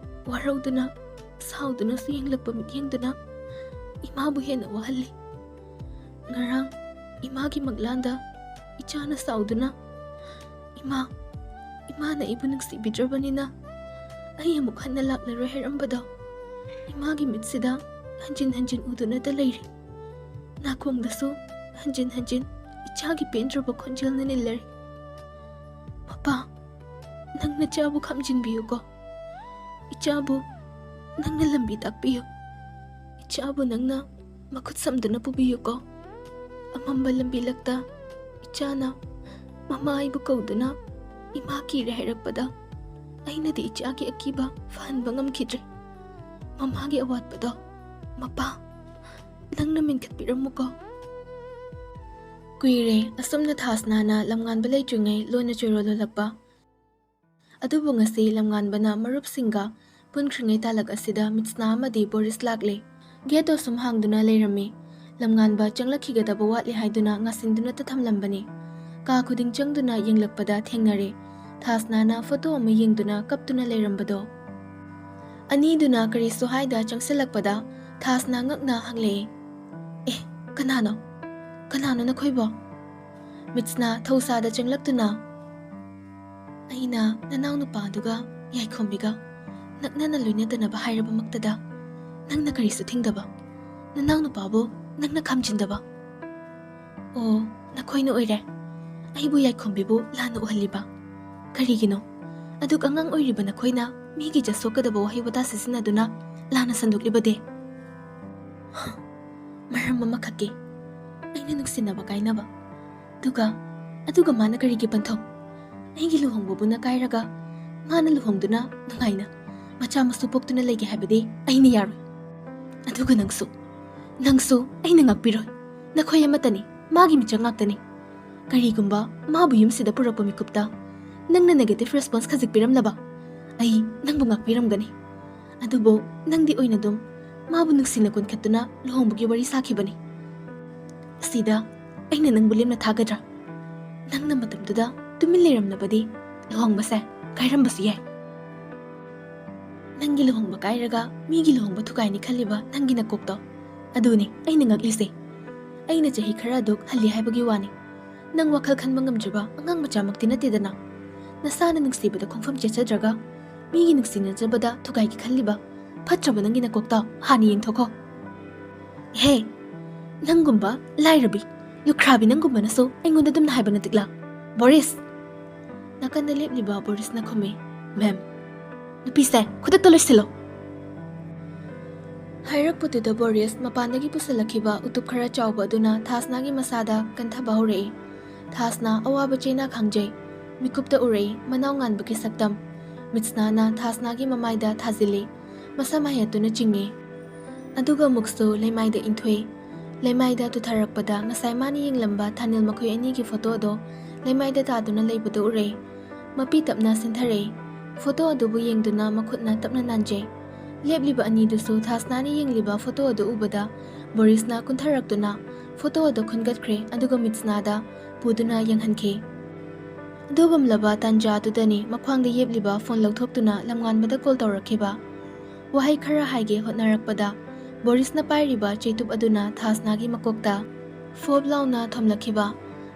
ꯋꯥꯔꯧꯗꯨꯅ, ꯁꯥꯎꯗꯨꯅꯁꯨ ꯌꯦꯡꯂꯛꯄ ꯃꯤꯠꯌꯦꯡꯗꯨꯅ ꯏꯃꯥꯕꯨ ꯍꯦꯟꯅ ꯋꯥꯍꯜꯂꯤ꯫ ꯉꯔꯥꯡ ꯏꯃꯥꯒꯤ ꯃꯪꯂꯥꯟꯗ ꯏꯆꯥꯅ ꯁꯥꯎꯗꯨꯅ, 'ꯏꯃꯥ, ꯏꯃꯥꯅ ꯑꯩꯕꯨ ꯅꯨꯡꯁꯤꯕꯤꯗ꯭ꯔꯕꯅꯤꯅ ꯑꯩ ꯑꯃꯨꯛ ꯍꯟꯅ ꯂꯥꯛꯂꯔꯣꯏ' ꯍꯥꯏꯔꯝꯕꯗꯣ ꯏꯃꯥꯒꯤ ꯃꯤꯠꯁꯤꯗ ꯍꯟꯖꯤꯟ ꯍꯟꯖꯤꯟ ꯎꯗꯨꯅꯇ ꯂꯩꯔꯦ꯫ ꯅꯥꯀꯣꯡꯗꯁꯨ ꯍꯟꯖꯤꯟ ꯍꯟꯖꯤꯟ ꯏꯆꯥꯒꯤ ꯄꯦꯟꯗ꯭ꯔꯕ ꯈꯣꯟꯖꯦꯜꯅ ꯅꯤꯜꯂꯔꯦ꯫ ꯃꯄꯥ, ꯅꯪ ꯅꯆꯥꯕꯨ ꯈꯝꯖꯤꯟꯕꯤꯌꯨꯀꯣ꯫ ꯏꯆꯥꯕꯨ ꯅꯪꯅ ꯂꯝꯕꯤ ꯇꯥꯛꯄꯤꯌꯨ꯫ ꯏꯆꯥꯕꯨ ꯅꯪꯅ ꯃꯈꯨꯠ ꯁꯝꯗꯨꯅ ꯄꯨꯕꯤꯌꯨꯀꯣ꯫ ꯑꯃꯝꯕ ꯂꯝꯕꯤ ꯂꯛꯇ ꯏꯆꯥꯅ ꯃꯃꯥ ꯑꯩꯕꯨ ꯀꯧꯗꯨꯅ ꯏꯃꯥ ꯀꯤꯔꯦ ꯍꯥꯏꯔꯛꯄꯗ ꯑꯩꯅꯗꯤ ꯏꯆꯥꯒꯤ ꯑꯀꯤꯕ ꯐꯍꯟꯕ ꯉꯝꯈꯤꯗ꯭ꯔꯦ꯫ ꯃꯃꯥꯒꯤ ꯑꯋꯥꯠꯄꯗꯣ ꯃꯄꯥ, ꯅꯪꯅ ꯃꯤꯟꯈꯠꯄꯤꯔꯝꯃꯨꯀꯣ꯫ ꯀꯨꯏꯔꯦ ꯑꯁꯨꯝꯅ ꯊꯥꯁꯅꯥꯅ ꯂꯝꯉꯥꯟꯕ ꯂꯩꯇ꯭ꯔꯤꯉꯩ ꯂꯣꯟꯅ ꯆꯣꯏꯔꯣꯜ ꯂꯣꯜꯂꯛꯄ꯫ ꯑꯗꯨꯕꯨ ꯉꯁꯤ ꯂꯝꯉꯥꯟꯕꯅ ꯃꯔꯨꯞꯁꯤꯡꯒ ꯄꯨꯟꯈ꯭ꯔꯤꯉꯩ ꯇꯥꯂꯛ ꯑꯁꯤꯗ ꯃꯤꯠꯁꯅꯥ ꯑꯃꯗꯤ ꯕꯣꯔꯤꯁ ꯂꯥꯛꯂꯦ꯫ ꯒꯦꯠꯇꯣ ꯁꯨꯝ ꯍꯥꯡꯗꯨꯅ ꯂꯩꯔꯝꯃꯤ꯫ ꯂꯝꯉꯥꯟꯕ ꯆꯪꯂꯛꯈꯤꯒꯗꯕ ꯋꯥꯠꯂꯤ ꯍꯥꯏꯗꯨꯅ ꯉꯥꯁꯤꯟꯗꯨꯅꯇ ꯊꯝꯂꯝꯕꯅꯤ꯫ ꯀꯥ ꯈꯨꯗꯤꯡ ꯆꯪꯗꯨꯅ ꯌꯦꯡꯂꯛꯄꯗ ꯊꯦꯡꯅꯔꯦ ꯊꯥꯁꯅꯥꯅ ꯐꯣꯇꯣ ꯑꯃ ꯌꯦꯡꯗꯨꯅ ꯀꯞꯇꯨꯅ ꯂꯩꯔꯝꯕꯗꯣ꯫ ꯑꯅꯤꯗꯨꯅ ꯀꯔꯤꯁꯨ ꯍꯥꯏꯗ ꯆꯪꯁꯤꯜꯂꯛꯄꯗ ꯊꯥꯁꯅꯥ ꯉꯛꯅ ꯍꯪꯂꯛꯑꯦ, "ꯑꯦ, ꯀꯅꯥꯅꯣ? ꯀꯅꯥꯅꯣ ꯅꯈꯣꯏꯕꯣ?" ꯃꯤꯠꯁꯅꯥ ꯊꯧꯁꯥꯗ ꯆꯪꯂꯛꯇꯨꯅ, "ꯑꯩꯅ ꯅꯅꯥꯎ ꯅꯨꯄꯥꯗꯨꯒ ꯌꯥꯏꯈꯣꯝꯕꯤꯒ ꯅꯛꯅꯅ ꯂꯣꯏꯅꯗꯅꯕ ꯍꯥꯏꯔꯕꯃꯛꯇꯗ ꯅꯪꯅ ꯀꯔꯤꯁꯨ ꯊꯤꯡꯗꯕ, ꯅꯅꯥꯎ ꯅꯨꯄꯥꯕꯨ ꯅꯪꯅ ꯈꯥꯝꯖꯤꯟꯗꯕ꯫ ꯑꯣ, ꯅꯈꯣꯏꯅ ꯑꯣꯏꯔꯦ꯫ ꯑꯩꯕꯨ ꯌꯥꯏꯈꯣꯝꯕꯤꯕꯨ ꯂꯥꯟꯅ ꯎꯍꯜꯂꯤꯕ꯫ ꯀꯔꯤꯒꯤꯅꯣ? ꯑꯗꯨꯛ ꯑꯉꯥꯡ ꯑꯣꯏꯔꯤꯕ ꯅꯈꯣꯏꯅ ꯃꯤꯒꯤ ꯏꯖꯠ ꯁꯣꯛꯀꯗꯕ ꯋꯥꯍꯩ ꯋꯥꯇꯥ ꯁꯤꯖꯤꯟꯅꯗꯨꯅ ꯂꯥꯟꯅ ꯁꯟꯗꯣꯛꯂꯤꯕꯗꯤ?" "ꯃꯔꯝ ꯑꯃꯈꯛꯀꯤ꯫ ꯑꯩꯅ ꯅꯨꯡꯁꯤꯅꯕ ꯀꯥꯏꯅꯕ꯫ ꯑꯗꯨꯒ, ꯑꯗꯨꯒ ꯃꯥꯅ ꯀꯔꯤꯒꯤ ꯄꯟꯊꯧ? ꯑꯩꯒꯤ ꯂꯨꯍꯣꯡꯕꯕꯨꯅ ꯀꯥꯏꯔꯒ ꯃꯥꯅ ꯂꯨꯍꯣꯡꯗꯨꯅ ꯅꯨꯡꯉꯥꯏꯅ ꯃꯆꯥ ꯃꯁꯨ ꯄꯣꯛꯇꯨꯅ ꯂꯩꯒꯦ ꯍꯥꯏꯕꯗꯤ ꯑꯩꯅ ꯌꯥꯔꯣꯏ꯫ ꯑꯗꯨꯒ ꯅꯪꯁꯨ, ꯅꯪꯁꯨ ꯑꯩꯅ ꯉꯥꯛꯄꯤꯔꯣꯏ꯫ ꯅꯈꯣꯏ ꯑꯃꯠꯇꯅꯤ, ꯃꯥꯒꯤ ꯃꯤꯆꯪ ꯉꯥꯛꯇꯅꯤ꯫ ꯀꯔꯤꯒꯨꯝꯕ ꯃꯥꯕꯨ ꯌꯨꯝꯁꯤꯗ ꯄꯨꯔꯛꯄ ꯃꯤꯀꯨꯞꯇ ꯅꯪꯅ negative response ꯈꯖꯤꯛ ꯄꯤꯔꯝꯂꯕ ꯑꯩ ꯅꯪꯕꯨ ꯉꯥꯛꯄꯤꯔꯝꯒꯅꯤ꯫ ꯑꯗꯨꯕꯨ ꯅꯪꯗꯤ ꯑꯣꯏꯅ ꯑꯗꯨꯝ ꯃꯥꯕꯨ ꯅꯨꯡꯁꯤꯅ ꯀꯣꯟꯈꯠꯇꯨꯅ ꯂꯨꯍꯣꯡꯕꯒꯤ ꯋꯥꯔꯤ ꯁꯥꯈꯤꯕꯅꯤ꯫ ꯁꯤꯗ ꯑꯩꯅ ꯅꯪꯕꯨ ꯂꯦꯝꯅ ꯊꯥꯒꯗ꯭ꯔꯥ? ꯅꯪꯅ ꯃꯇꯝꯗꯨꯗ ꯇꯨꯃꯤꯟ ꯂꯩꯔꯝꯂꯕꯗꯤ ꯂꯨꯍꯣꯡꯕꯁꯦ ꯀꯥꯏꯔꯝꯕꯁꯨ ꯌꯥꯏ꯫ ꯅꯪꯒꯤ ꯂꯨꯍꯣꯡꯕ ꯀꯥꯏꯔꯒ ꯃꯤꯒꯤ ꯂꯨꯍꯣꯡꯕ ꯊꯨꯒꯥꯏꯅꯤ ꯈꯜꯂꯤꯕ ꯅꯪꯒꯤ ꯅꯀꯣꯛꯇꯣ, ꯑꯗꯨꯅꯤ ꯑꯩꯅ ꯉꯛꯂꯤꯁꯦ꯫ ꯑꯩꯅ ꯆꯍꯤ ꯈꯔ ꯑꯗꯨꯛ ꯍꯜꯂꯤ ꯍꯥꯏꯕꯒꯤ ꯋꯥꯅꯤ꯫ ꯅꯪ ꯋꯥꯈꯜ ꯈꯟꯕ ꯉꯝꯗ꯭ꯔꯤꯕ ꯑꯉꯥꯡ ꯃꯆꯥꯃꯛꯇꯤ ꯅꯠꯇꯦꯗꯅ꯫ ꯅꯁꯥꯅ ꯅꯨꯡꯁꯤꯕꯗ ꯈꯣꯡꯐꯝ ꯆꯦꯠꯆꯗ꯭ꯔꯒ ꯃꯤꯒꯤ ꯅꯨꯡꯁꯤꯅꯖꯕꯗ ꯊꯨꯒꯥꯏꯒꯦ ꯈꯜꯂꯤꯕ ꯐꯠꯇ꯭ꯔꯕ ꯅꯪꯒꯤ ꯅꯀꯣꯛꯇꯣ ꯍꯥꯟꯅ ꯌꯦꯡꯊꯣꯛꯈꯣ꯫ ꯍꯦ, ꯅꯪꯒꯨꯝꯕ ꯂꯥꯏꯔꯕꯤ, ꯂꯨꯈ꯭ꯔꯥꯕꯤ ꯅꯪꯒꯨꯝꯕꯅꯁꯨ ꯑꯩꯉꯣꯟꯗ ꯑꯗꯨꯝꯅ ꯍꯥꯏꯕ ꯅꯠꯇꯤꯛꯂꯥ, ꯕꯣꯔꯤꯁ?" ꯅꯥꯀꯟꯗ ꯂꯦꯞꯂꯤꯕ ꯕꯣꯔꯤꯁꯅ ꯈꯨꯝꯃꯤ, "ꯃꯦꯝ, ꯅꯨꯄꯤꯁꯦ ꯈꯨꯗꯛꯇ ꯂꯣꯏꯁꯤꯜꯂꯣ!" ꯍꯥꯏꯔꯛꯄꯗꯨꯗ ꯕꯣꯔꯤꯁ ꯃꯄꯥꯟꯗꯒꯤ ꯄꯨꯁꯤꯜꯂꯛꯈꯤꯕ ꯎꯇꯨꯞ ꯈꯔ ꯆꯥꯎꯕ ꯑꯗꯨꯅ ꯊꯥꯁꯅꯥꯒꯤ ꯃꯁꯥꯗ ꯀꯟꯊꯕ ꯍꯧꯔꯛꯏ꯫ ꯊꯥꯁꯅꯥ ꯑꯋꯥꯕ ꯆꯩꯅꯥ ꯈꯥꯡꯖꯩ꯫ ꯃꯤꯀꯨꯞꯇ ꯎꯔꯛꯏ ꯃꯅꯥꯎ ꯉꯥꯟꯕꯒꯤ ꯁꯛꯇꯝ꯫ ꯃꯤꯠꯁꯅꯥꯅ ꯊꯥꯁꯅꯥꯒꯤ ꯃꯃꯥꯏꯗ ꯊꯥꯖꯤꯜꯂꯤ꯫ ꯃꯁꯝ ꯍꯥꯏꯍꯠꯇꯨꯅ ꯆꯤꯡꯏ꯫ ꯑꯗꯨꯒ ꯑꯃꯨꯛꯁꯨ ꯂꯩꯃꯥꯏꯗ ꯏꯟꯊꯣꯛꯏ꯫ ꯂꯩꯃꯥꯏꯗ ꯇꯨꯊꯔꯛꯄꯗ ꯉꯁꯥꯏ ꯃꯥꯅ ꯌꯦꯡꯂꯝꯕ ꯊꯥꯅꯤꯜ ꯃꯈꯣꯏ ꯑꯅꯤꯒꯤ ꯐꯣꯇꯣꯗꯣ ꯂꯩꯃꯥꯏꯗ ꯇꯥꯗꯨꯅ ꯂꯩꯕꯗꯨ ꯎꯔꯦ꯫ ꯃꯄꯤ ꯇꯞꯅ ꯁꯤꯟꯊꯔꯛꯏ꯫ ꯐꯣꯇꯣ ꯑꯗꯨꯕꯨ ꯌꯦꯡꯗꯨꯅ ꯃꯈꯨꯠꯅ ꯇꯞꯅ ꯅꯥꯟꯖꯩ꯫ ꯂꯦꯞꯂꯤꯕ ꯑꯅꯤꯗꯨꯁꯨ ꯊꯥꯁꯅꯥꯅ ꯌꯦꯡꯂꯤꯕ ꯐꯣꯇꯣ ꯑꯗꯨ ꯎꯕꯗ ꯕꯣꯔꯤꯁꯅ ꯀꯨꯟꯊꯔꯛꯇꯨꯅ ꯐꯣꯇꯣ ꯑꯗꯨ ꯈꯨꯟꯒꯠꯈ꯭ꯔꯦ, ꯑꯗꯨꯒ ꯃꯤꯠꯁꯅꯥꯗ ꯄꯨꯗꯨꯅ ꯌꯦꯡꯍꯟꯈꯤ꯫ ꯑꯗꯨꯒꯨꯝꯂꯕ ꯇꯥꯟꯖꯥꯗꯨꯗꯅꯤ ꯃꯈ꯭ꯋꯥꯡꯗ ꯌꯦꯞꯂꯤꯕ ꯐꯣꯟ ꯂꯧꯊꯣꯛꯇꯨꯅ ꯂꯝꯉꯥꯟꯕꯗ ꯀꯣꯜ ꯇꯧꯔꯛꯈꯤꯕ꯫ ꯋꯥꯍꯩ ꯈꯔ ꯍꯥꯏꯒꯦ ꯍꯣꯠꯅꯔꯛꯄꯗ ꯕꯣꯔꯤꯁꯅ ꯄꯥꯏꯔꯤꯕ ꯆꯩꯇꯨꯞ ꯑꯗꯨꯅ ꯊꯥꯁꯅꯥꯒꯤ ꯃꯀꯣꯛꯇ ꯐꯣꯞ ꯂꯥꯎꯅ ꯊꯣꯝꯂꯛꯈꯤꯕ,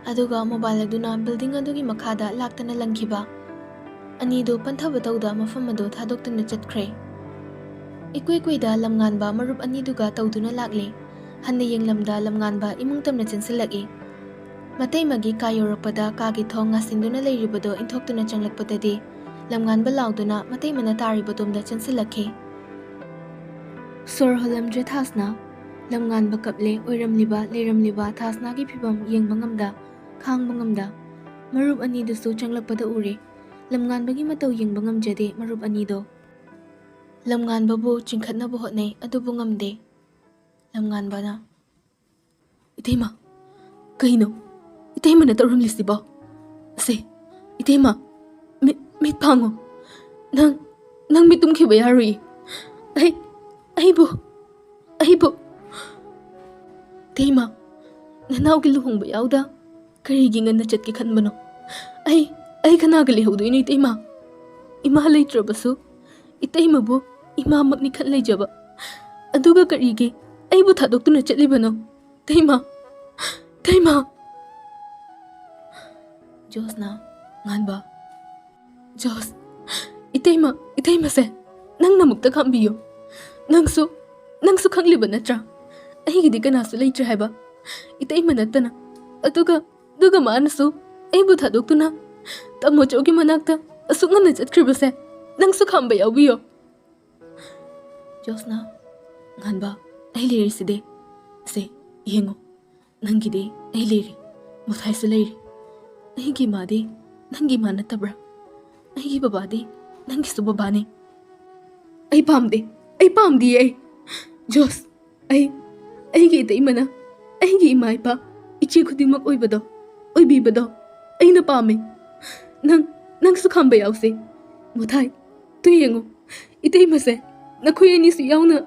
ꯑꯗꯨꯒ ꯃꯣꯕꯥꯏꯜ ꯑꯗꯨꯅ ꯕꯤꯜꯗꯤꯡ ꯑꯗꯨꯒꯤ ꯃꯈꯥꯗ ꯂꯥꯛꯇꯅ ꯂꯪꯈꯤꯕ꯫ ꯑꯅꯤꯗꯨ ꯄꯟꯊꯕ ꯇꯧꯗ ꯃꯐꯝ ꯑꯗꯨ ꯊꯥꯗꯣꯛꯇꯨꯅ ꯆꯠꯈ꯭ꯔꯦ꯫ ꯏꯀꯨꯏ ꯀꯨꯏꯗ ꯂꯝꯉꯥꯟꯕ ꯃꯔꯨꯞ ꯑꯅꯤꯗꯨꯒ ꯇꯧꯗꯨꯅ ꯂꯥꯛꯂꯦ꯫ ꯍꯟꯅ ꯌꯦꯡꯂꯝꯗ ꯂꯝꯉꯥꯟꯕ ꯏꯃꯨꯡ ꯇꯝꯅ ꯆꯦꯟꯁꯤꯜꯂꯛꯏ꯫ ꯃꯇꯩꯃꯒꯤ ꯀꯥ ꯌꯧꯔꯛꯄꯗ ꯀꯥꯒꯤ ꯊꯣꯡ ꯉꯥꯁꯤꯟꯗꯨꯅ ꯂꯩꯔꯤꯕꯗꯨ ꯏꯟꯊꯣꯛꯇꯨꯅ ꯆꯪꯂꯛꯄꯗꯗꯤ ꯂꯝꯉꯥꯟꯕ ꯂꯥꯎꯗꯨꯅ ꯃꯇꯩꯃꯅ ꯇꯥꯔꯤꯕꯗꯣꯝꯗ ꯆꯦꯟꯁꯤꯜꯂꯛꯈꯤ꯫ ꯁꯣꯔ ꯍꯣꯜꯂꯝꯗ꯭ꯔꯦ ꯊꯥꯁꯅꯥ꯫ ꯂꯝꯉꯥꯟꯕ ꯀꯞꯂꯦ꯫ ꯑꯣꯏꯔꯝꯂꯤꯕ ꯂꯩꯔꯝꯂꯤꯕ ꯊꯥꯁꯅꯥꯒꯤ ꯐꯤꯕꯝ ꯌꯦꯡꯕ ꯉꯝꯗ, ꯈꯥꯡꯕ ꯉꯝꯗ ꯃꯔꯨꯞ ꯑꯅꯤꯗꯨꯁꯨ ꯆꯪꯂꯛꯄꯗ ꯎꯔꯦ꯫ ꯂꯝꯉꯥꯟꯕꯒꯤ ꯃꯇꯧ ꯌꯦꯡꯕ ꯉꯝꯖꯗꯦ ꯃꯔꯨꯞ ꯑꯅꯤꯗꯣ꯫ ꯂꯝꯉꯥꯟꯕꯕꯨ ꯆꯤꯡꯈꯠꯅꯕ ꯍꯣꯠꯅꯩ, ꯑꯗꯨꯕꯨ ꯉꯝꯗꯦ꯫ ꯂꯝꯉꯥꯟꯕꯅ, "ꯏꯇꯩꯃ, ꯀꯩꯅꯣ? ꯏꯇꯩꯃꯅ ꯇꯧꯔꯝꯂꯤꯁꯤꯕꯣ? ꯑꯁꯦ, ꯏꯇꯩꯃ, ꯃꯤꯠ, ꯃꯤꯠ ꯄꯥꯡꯉꯣ꯫ ꯅꯪ, ꯅꯪ ꯃꯤꯠ ꯇꯨꯝꯈꯤꯕ ꯌꯥꯔꯣꯏꯌꯦ꯫ ꯑꯩ, ꯑꯩꯕꯨ, ꯑꯩꯕꯨ, ꯏꯇꯩꯃ, ꯅꯅꯥꯎꯒꯤ ꯂꯨꯍꯣꯡꯕ ꯌꯥꯎꯗ ꯀꯔꯤꯒꯤ ꯉꯟꯅ ꯆꯠꯀꯦ ꯈꯟꯕꯅꯣ? ꯑꯩ, ꯑꯩ ꯀꯅꯥꯒ ꯂꯩꯍꯧꯗꯣꯏꯅꯣ, ꯏꯇꯩꯃ? ꯏꯃꯥ ꯂꯩꯇ꯭ꯔꯕꯁꯨ ꯏꯇꯩꯃꯕꯨ ꯏꯃꯥꯃꯛꯅꯤ ꯈꯟ ꯂꯩꯖꯕ꯫ ꯑꯗꯨꯒ ꯀꯔꯤꯒꯤ ꯑꯩꯕꯨ ꯊꯥꯗꯣꯛꯇꯨꯅ ꯆꯠꯂꯤꯕꯅꯣ? ꯏꯇꯩꯃ, ꯏꯇꯩꯃ!" ꯖꯣꯁꯅ, "ꯉꯥꯟꯕ, ꯖꯣꯁ, ꯏꯇꯩꯃ, ꯏꯇꯩꯃꯁꯦ ꯅꯪꯅ ꯑꯃꯨꯛꯇ ꯈꯥꯝꯕꯤꯌꯨ꯫ ꯅꯪꯁꯨ, ꯅꯪꯁꯨ ꯈꯪꯂꯤꯕ ꯅꯠꯇ꯭ꯔꯥ? ꯑꯩꯒꯤꯗꯤ ꯀꯅꯥꯁꯨ ꯂꯩꯇ꯭ꯔꯦ ꯍꯥꯏꯕ, ꯏꯇꯩꯃ ꯅꯠꯇꯅ꯫ ꯑꯗꯨꯒ, ꯑꯗꯨꯒ ꯃꯥꯅꯁꯨ ꯑꯩꯕꯨ ꯊꯥꯗꯣꯛꯇꯨꯅ ꯇꯥꯃꯣꯆꯧꯒꯤ ꯃꯅꯥꯛꯇ ꯑꯁꯨꯛ ꯉꯟꯅ ꯆꯠꯈ꯭ꯔꯤꯕꯁꯦ ꯅꯪꯁꯨ ꯈꯥꯝꯕ ꯌꯥꯎꯕꯤꯌꯣ꯫" ꯖꯣꯁꯅ, "ꯉꯥꯟꯕ, ꯑꯩ ꯂꯩꯔꯤꯁꯤꯗꯤ꯫ ꯁꯦ, ꯌꯦꯡꯉꯣ, ꯅꯪꯒꯤꯗꯤ ꯑꯩ ꯂꯩꯔꯤ, ꯃꯨꯊꯥꯏꯁꯨ ꯂꯩꯔꯤ꯫ ꯑꯩꯒꯤ ꯏꯃꯥꯗꯤ ꯅꯪꯒꯤ ꯏꯃꯥ ꯅꯠꯇꯕ꯭ꯔꯥ? ꯑꯩꯒꯤ ꯕꯕꯥꯗꯤ ꯅꯪꯒꯤꯁꯨ ꯕꯕꯥꯅꯤ꯫" "ꯑꯩ ꯄꯥꯝꯗꯦ, ꯑꯩ ꯄꯥꯝꯗꯤꯌꯦ꯫ ꯑꯩ, ꯖꯣꯁ, ꯑꯩ, ꯑꯩꯒꯤ ꯏꯇꯩꯃꯅ ꯑꯩꯒꯤ ꯏꯃꯥ ꯏꯄꯥ, ꯏꯆꯦ ꯈꯨꯗꯤꯡꯃꯛ ꯑꯣꯏꯕꯗꯣ, ꯑꯣꯏꯕꯤꯕꯗꯣ ꯑꯩꯅ ꯄꯥꯝꯃꯤ꯫ ꯅꯪ, ꯅꯪꯁꯨ ꯈꯥꯝꯕ ꯌꯥꯎꯁꯦ꯫ ꯃꯨꯊꯥꯏ, ꯇꯨ ꯌꯦꯡꯉꯨ, ꯏꯇꯩꯃꯁꯦ ꯅꯈꯣꯏ ꯑꯅꯤꯁꯨ ꯌꯥꯎꯅ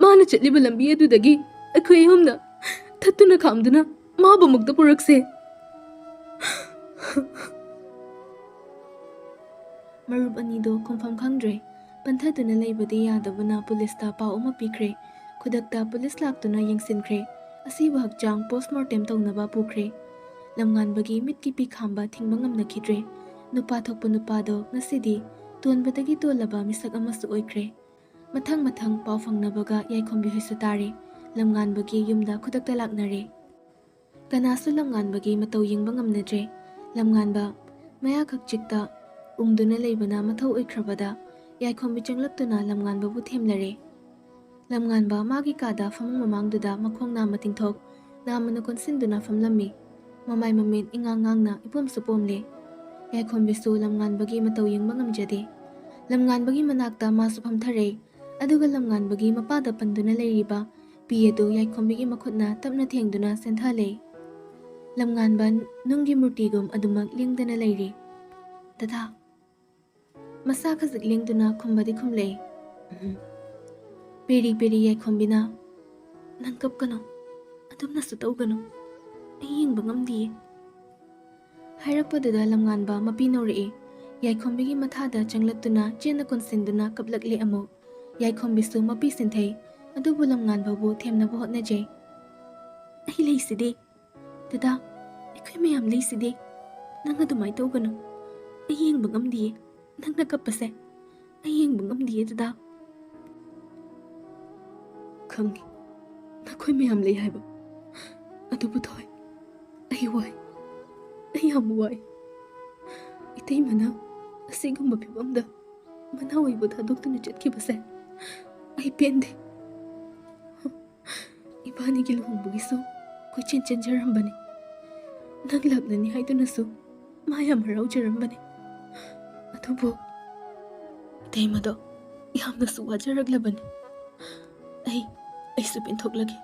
ꯃꯥꯅ ꯆꯠꯂꯤꯕ ꯂꯝꯕꯤ ꯑꯗꯨꯗꯒꯤ ꯑꯩꯈꯣꯏ ꯑꯍꯨꯝꯅ ꯊꯠꯇꯨꯅ ꯈꯥꯝꯗꯨꯅ ꯃꯥꯕꯨ ꯑꯃꯨꯛꯇ ꯄꯨꯔꯛꯁꯦ꯫ ꯃꯔꯨꯞ ꯑꯅꯤꯗꯣ ꯈꯨꯝꯐꯝ ꯈꯪꯗ꯭ꯔꯦ꯫ ꯄꯟꯊꯗꯨꯅ ꯂꯩꯕꯗꯤ ꯌꯥꯗꯕꯅ ꯄꯨꯂꯤꯁꯇ ꯄꯥꯎ ꯑꯃ ꯄꯤꯈ꯭ꯔꯦ꯫ ꯈꯨꯗꯛꯇ ꯄꯨꯂꯤꯁ ꯂꯥꯛꯇꯨꯅ ꯌꯦꯡꯁꯤꯟꯈ꯭ꯔꯦ꯫ ꯑꯁꯤꯕ ꯍꯛꯆꯥꯡ ꯄꯣꯁꯃꯣꯔꯇꯦꯝ ꯇꯧꯅꯕ ꯄꯨꯈ꯭ꯔꯦ꯫ ꯂꯝꯉꯥꯟꯕꯒꯤ ꯃꯤꯠꯀꯤ ꯄꯤ ꯈꯥꯝꯕ ꯊꯤꯡꯕ ꯉꯝꯅꯈꯤꯗ꯭ꯔꯦ꯫ ꯅꯨꯄꯥ ꯊꯣꯛꯄ ꯅꯨꯄꯥꯗꯣ ꯉꯁꯤꯗꯤ ꯇꯣꯟꯕꯗꯒꯤ ꯇꯣꯜꯂꯕ ꯃꯤꯁꯛ ꯑꯃꯁꯨ ꯑꯣꯏꯈ꯭ꯔꯦ꯫ ꯃꯊꯪ ꯃꯊꯪ ꯄꯥꯎ ꯐꯪꯅꯕꯒ ꯌꯥꯏꯈꯣꯝꯕꯤ ꯍꯣꯏꯁꯨ ꯇꯥꯔꯦ꯫ ꯂꯝꯉꯥꯟꯕꯒꯤ ꯌꯨꯝꯗ ꯈꯨꯗꯛꯇ ꯂꯥꯛꯅꯔꯦ꯫ ꯀꯅꯥꯁꯨ ꯂꯝꯉꯥꯟꯕꯒꯤ ꯃꯇꯧ ꯌꯦꯡꯕ ꯉꯝꯅꯗ꯭ꯔꯦ꯫ ꯂꯝꯉꯥꯟꯕ ꯃꯌꯥ ꯈꯛꯆꯤꯛꯇ ꯎꯪꯗꯨꯅ ꯂꯩꯕꯅ ꯃꯊꯧ ꯑꯣꯏꯈ꯭ꯔꯕꯗ ꯌꯥꯏꯈꯣꯝꯕꯤ ꯆꯪꯂꯛꯇꯨꯅ ꯂꯝꯉꯥꯟꯕꯕꯨ ꯊꯦꯝꯂꯔꯦ꯫ ꯂꯝꯉꯥꯟꯕ ꯃꯥꯒꯤ ꯀꯥꯗ ꯐꯃꯨꯡ ꯃꯃꯥꯡꯗꯨꯗ ꯃꯈꯣꯡ ꯅꯥꯝꯃ ꯇꯤꯡꯊꯣꯛ, ꯅꯥꯝꯃꯅ ꯀꯣꯟꯁꯤꯟꯗꯨꯅ ꯐꯝꯂꯝꯃꯤ꯫ ꯃꯃꯥꯏ ꯃꯃꯤꯠ ꯏꯉꯥꯡ ꯉꯥꯡꯅ ꯏꯄꯣꯝꯁꯨ ꯄꯣꯝꯂꯦ꯫ ꯌꯥꯏꯈꯣꯝꯕꯤꯁꯨ ꯂꯝꯉꯥꯟꯕꯒꯤ ꯃꯇꯧ ꯌꯦꯡꯕ ꯉꯝꯖꯗꯦ꯫ ꯂꯝꯉꯥꯟꯕꯒꯤ ꯃꯅꯥꯛꯇ ꯃꯥꯁꯨ ꯐꯝꯊꯔꯦ꯫ ꯑꯗꯨꯒ ꯂꯝꯉꯥꯟꯕꯒꯤ ꯃꯄꯥꯗ ꯄꯟꯗꯨꯅ ꯂꯩꯔꯤꯕ ꯄꯤ ꯑꯗꯨ ꯌꯥꯏꯈꯣꯝꯕꯤꯒꯤ ꯃꯈꯨꯠꯅ ꯇꯞꯅ ꯊꯦꯡꯗꯨꯅ ꯆꯦꯟꯊꯍꯜꯂꯦ꯫ ꯂꯝꯉꯥꯟꯕ ꯅꯨꯡꯒꯤ ꯃꯨꯔꯇꯤꯒꯨꯝ ꯑꯗꯨꯃꯛ ꯂꯦꯡꯗꯅ ꯂꯩꯔꯤ꯫ "ꯗꯗꯥ!" ꯃꯁꯥ ꯈꯖꯤꯛ ꯂꯦꯡꯗꯨꯅ ꯈꯨꯝꯕꯗꯤ ꯈꯨꯝꯂꯦ꯫ ꯎꯝ꯫ ꯄꯦꯔꯤ ꯄꯦꯔꯤ ꯌꯥꯏꯈꯣꯝꯕꯤꯅ, "ꯅꯪ ꯀꯞꯀꯅꯨ, ꯑꯗꯨꯝꯅꯁꯨ ꯇꯧꯒꯅꯨ, ꯑꯩ ꯌꯦꯡꯕ ꯉꯝꯗꯤꯌꯦ꯫" ꯍꯥꯏꯔꯛꯄꯗꯨꯗ ꯂꯝꯉꯥꯟꯕ ꯃꯄꯤ ꯅꯧꯔꯛꯏ꯫ ꯌꯥꯏꯈꯣꯝꯕꯤꯒꯤ ꯃꯊꯥꯗ ꯆꯪꯂꯛꯇꯨꯅ ꯆꯦꯟꯅ ꯀꯣꯟꯁꯤꯟꯗꯨꯅ ꯀꯞꯂꯛꯂꯦ ꯑꯃꯨꯛ꯫ ꯌꯥꯏꯈꯣꯝꯕꯤꯁꯨ ꯃꯄꯤ ꯁꯤꯟꯊꯩ, ꯑꯗꯨꯕꯨ ꯂꯝꯉꯥꯟꯕꯕꯨ ꯊꯦꯝꯅꯕ ꯍꯣꯠꯅꯖꯩ꯫ "ꯑꯩ ꯂꯩꯁꯤꯗꯤ, ꯗꯗꯥ, ꯑꯩꯈꯣꯏ ꯃꯌꯥꯝ ꯂꯩꯁꯤꯗꯤ꯫ ꯅꯪ ꯑꯗꯨꯃꯥꯏꯅ ꯇꯧꯒꯅꯨ, ꯑꯩ ꯌꯦꯡꯕ ꯉꯝꯗꯤꯌꯦ꯫ ꯅꯪꯅ ꯀꯞꯄꯁꯦ ꯑꯩ ꯌꯦꯡꯕ ꯉꯝꯗꯤꯌꯦ, ꯗꯗꯥ꯫" "ꯈꯪꯉꯤ, ꯅꯈꯣꯏ ꯃꯌꯥꯝ ꯂꯩ ꯍꯥꯏꯕ꯫ ꯑꯗꯨꯕꯨ ꯊꯣꯏ, ꯑꯩ ꯋꯥꯏ, ꯑꯩ ꯌꯥꯝ ꯋꯥꯏ꯫ ꯏꯇꯩꯃꯅ ꯑꯁꯤꯒꯨꯝꯕ ꯐꯤꯕꯝꯗ ꯃꯅꯥꯎ ꯑꯩꯕꯨ ꯊꯥꯗꯣꯛꯇꯨꯅ ꯆꯠꯈꯤꯕꯁꯦ ꯑꯩ ꯄꯦꯟꯗꯦ꯫ ꯏꯕꯥꯅꯤꯒꯤ ꯂꯨꯍꯣꯡꯕꯒꯤꯁꯨ ꯀꯣꯏꯆꯦꯟ ꯆꯦꯟꯖꯔꯝꯕꯅꯤ꯫ ꯅꯪ ꯂꯥꯛꯂꯅꯤ ꯍꯥꯏꯗꯨꯅꯁꯨ ꯃꯥ ꯌꯥꯝ ꯍꯔꯥꯎꯖꯔꯝꯕꯅꯤ꯫ ꯑꯗꯨꯕꯨ ꯏꯇꯩꯃꯗꯣ ꯌꯥꯝꯅꯁꯨ ꯋꯥꯖꯔꯛꯂꯕꯅꯤ꯫ ꯑꯩ, ꯑꯩꯁꯨ ꯄꯦꯟꯊꯣꯛꯂꯒꯦ꯫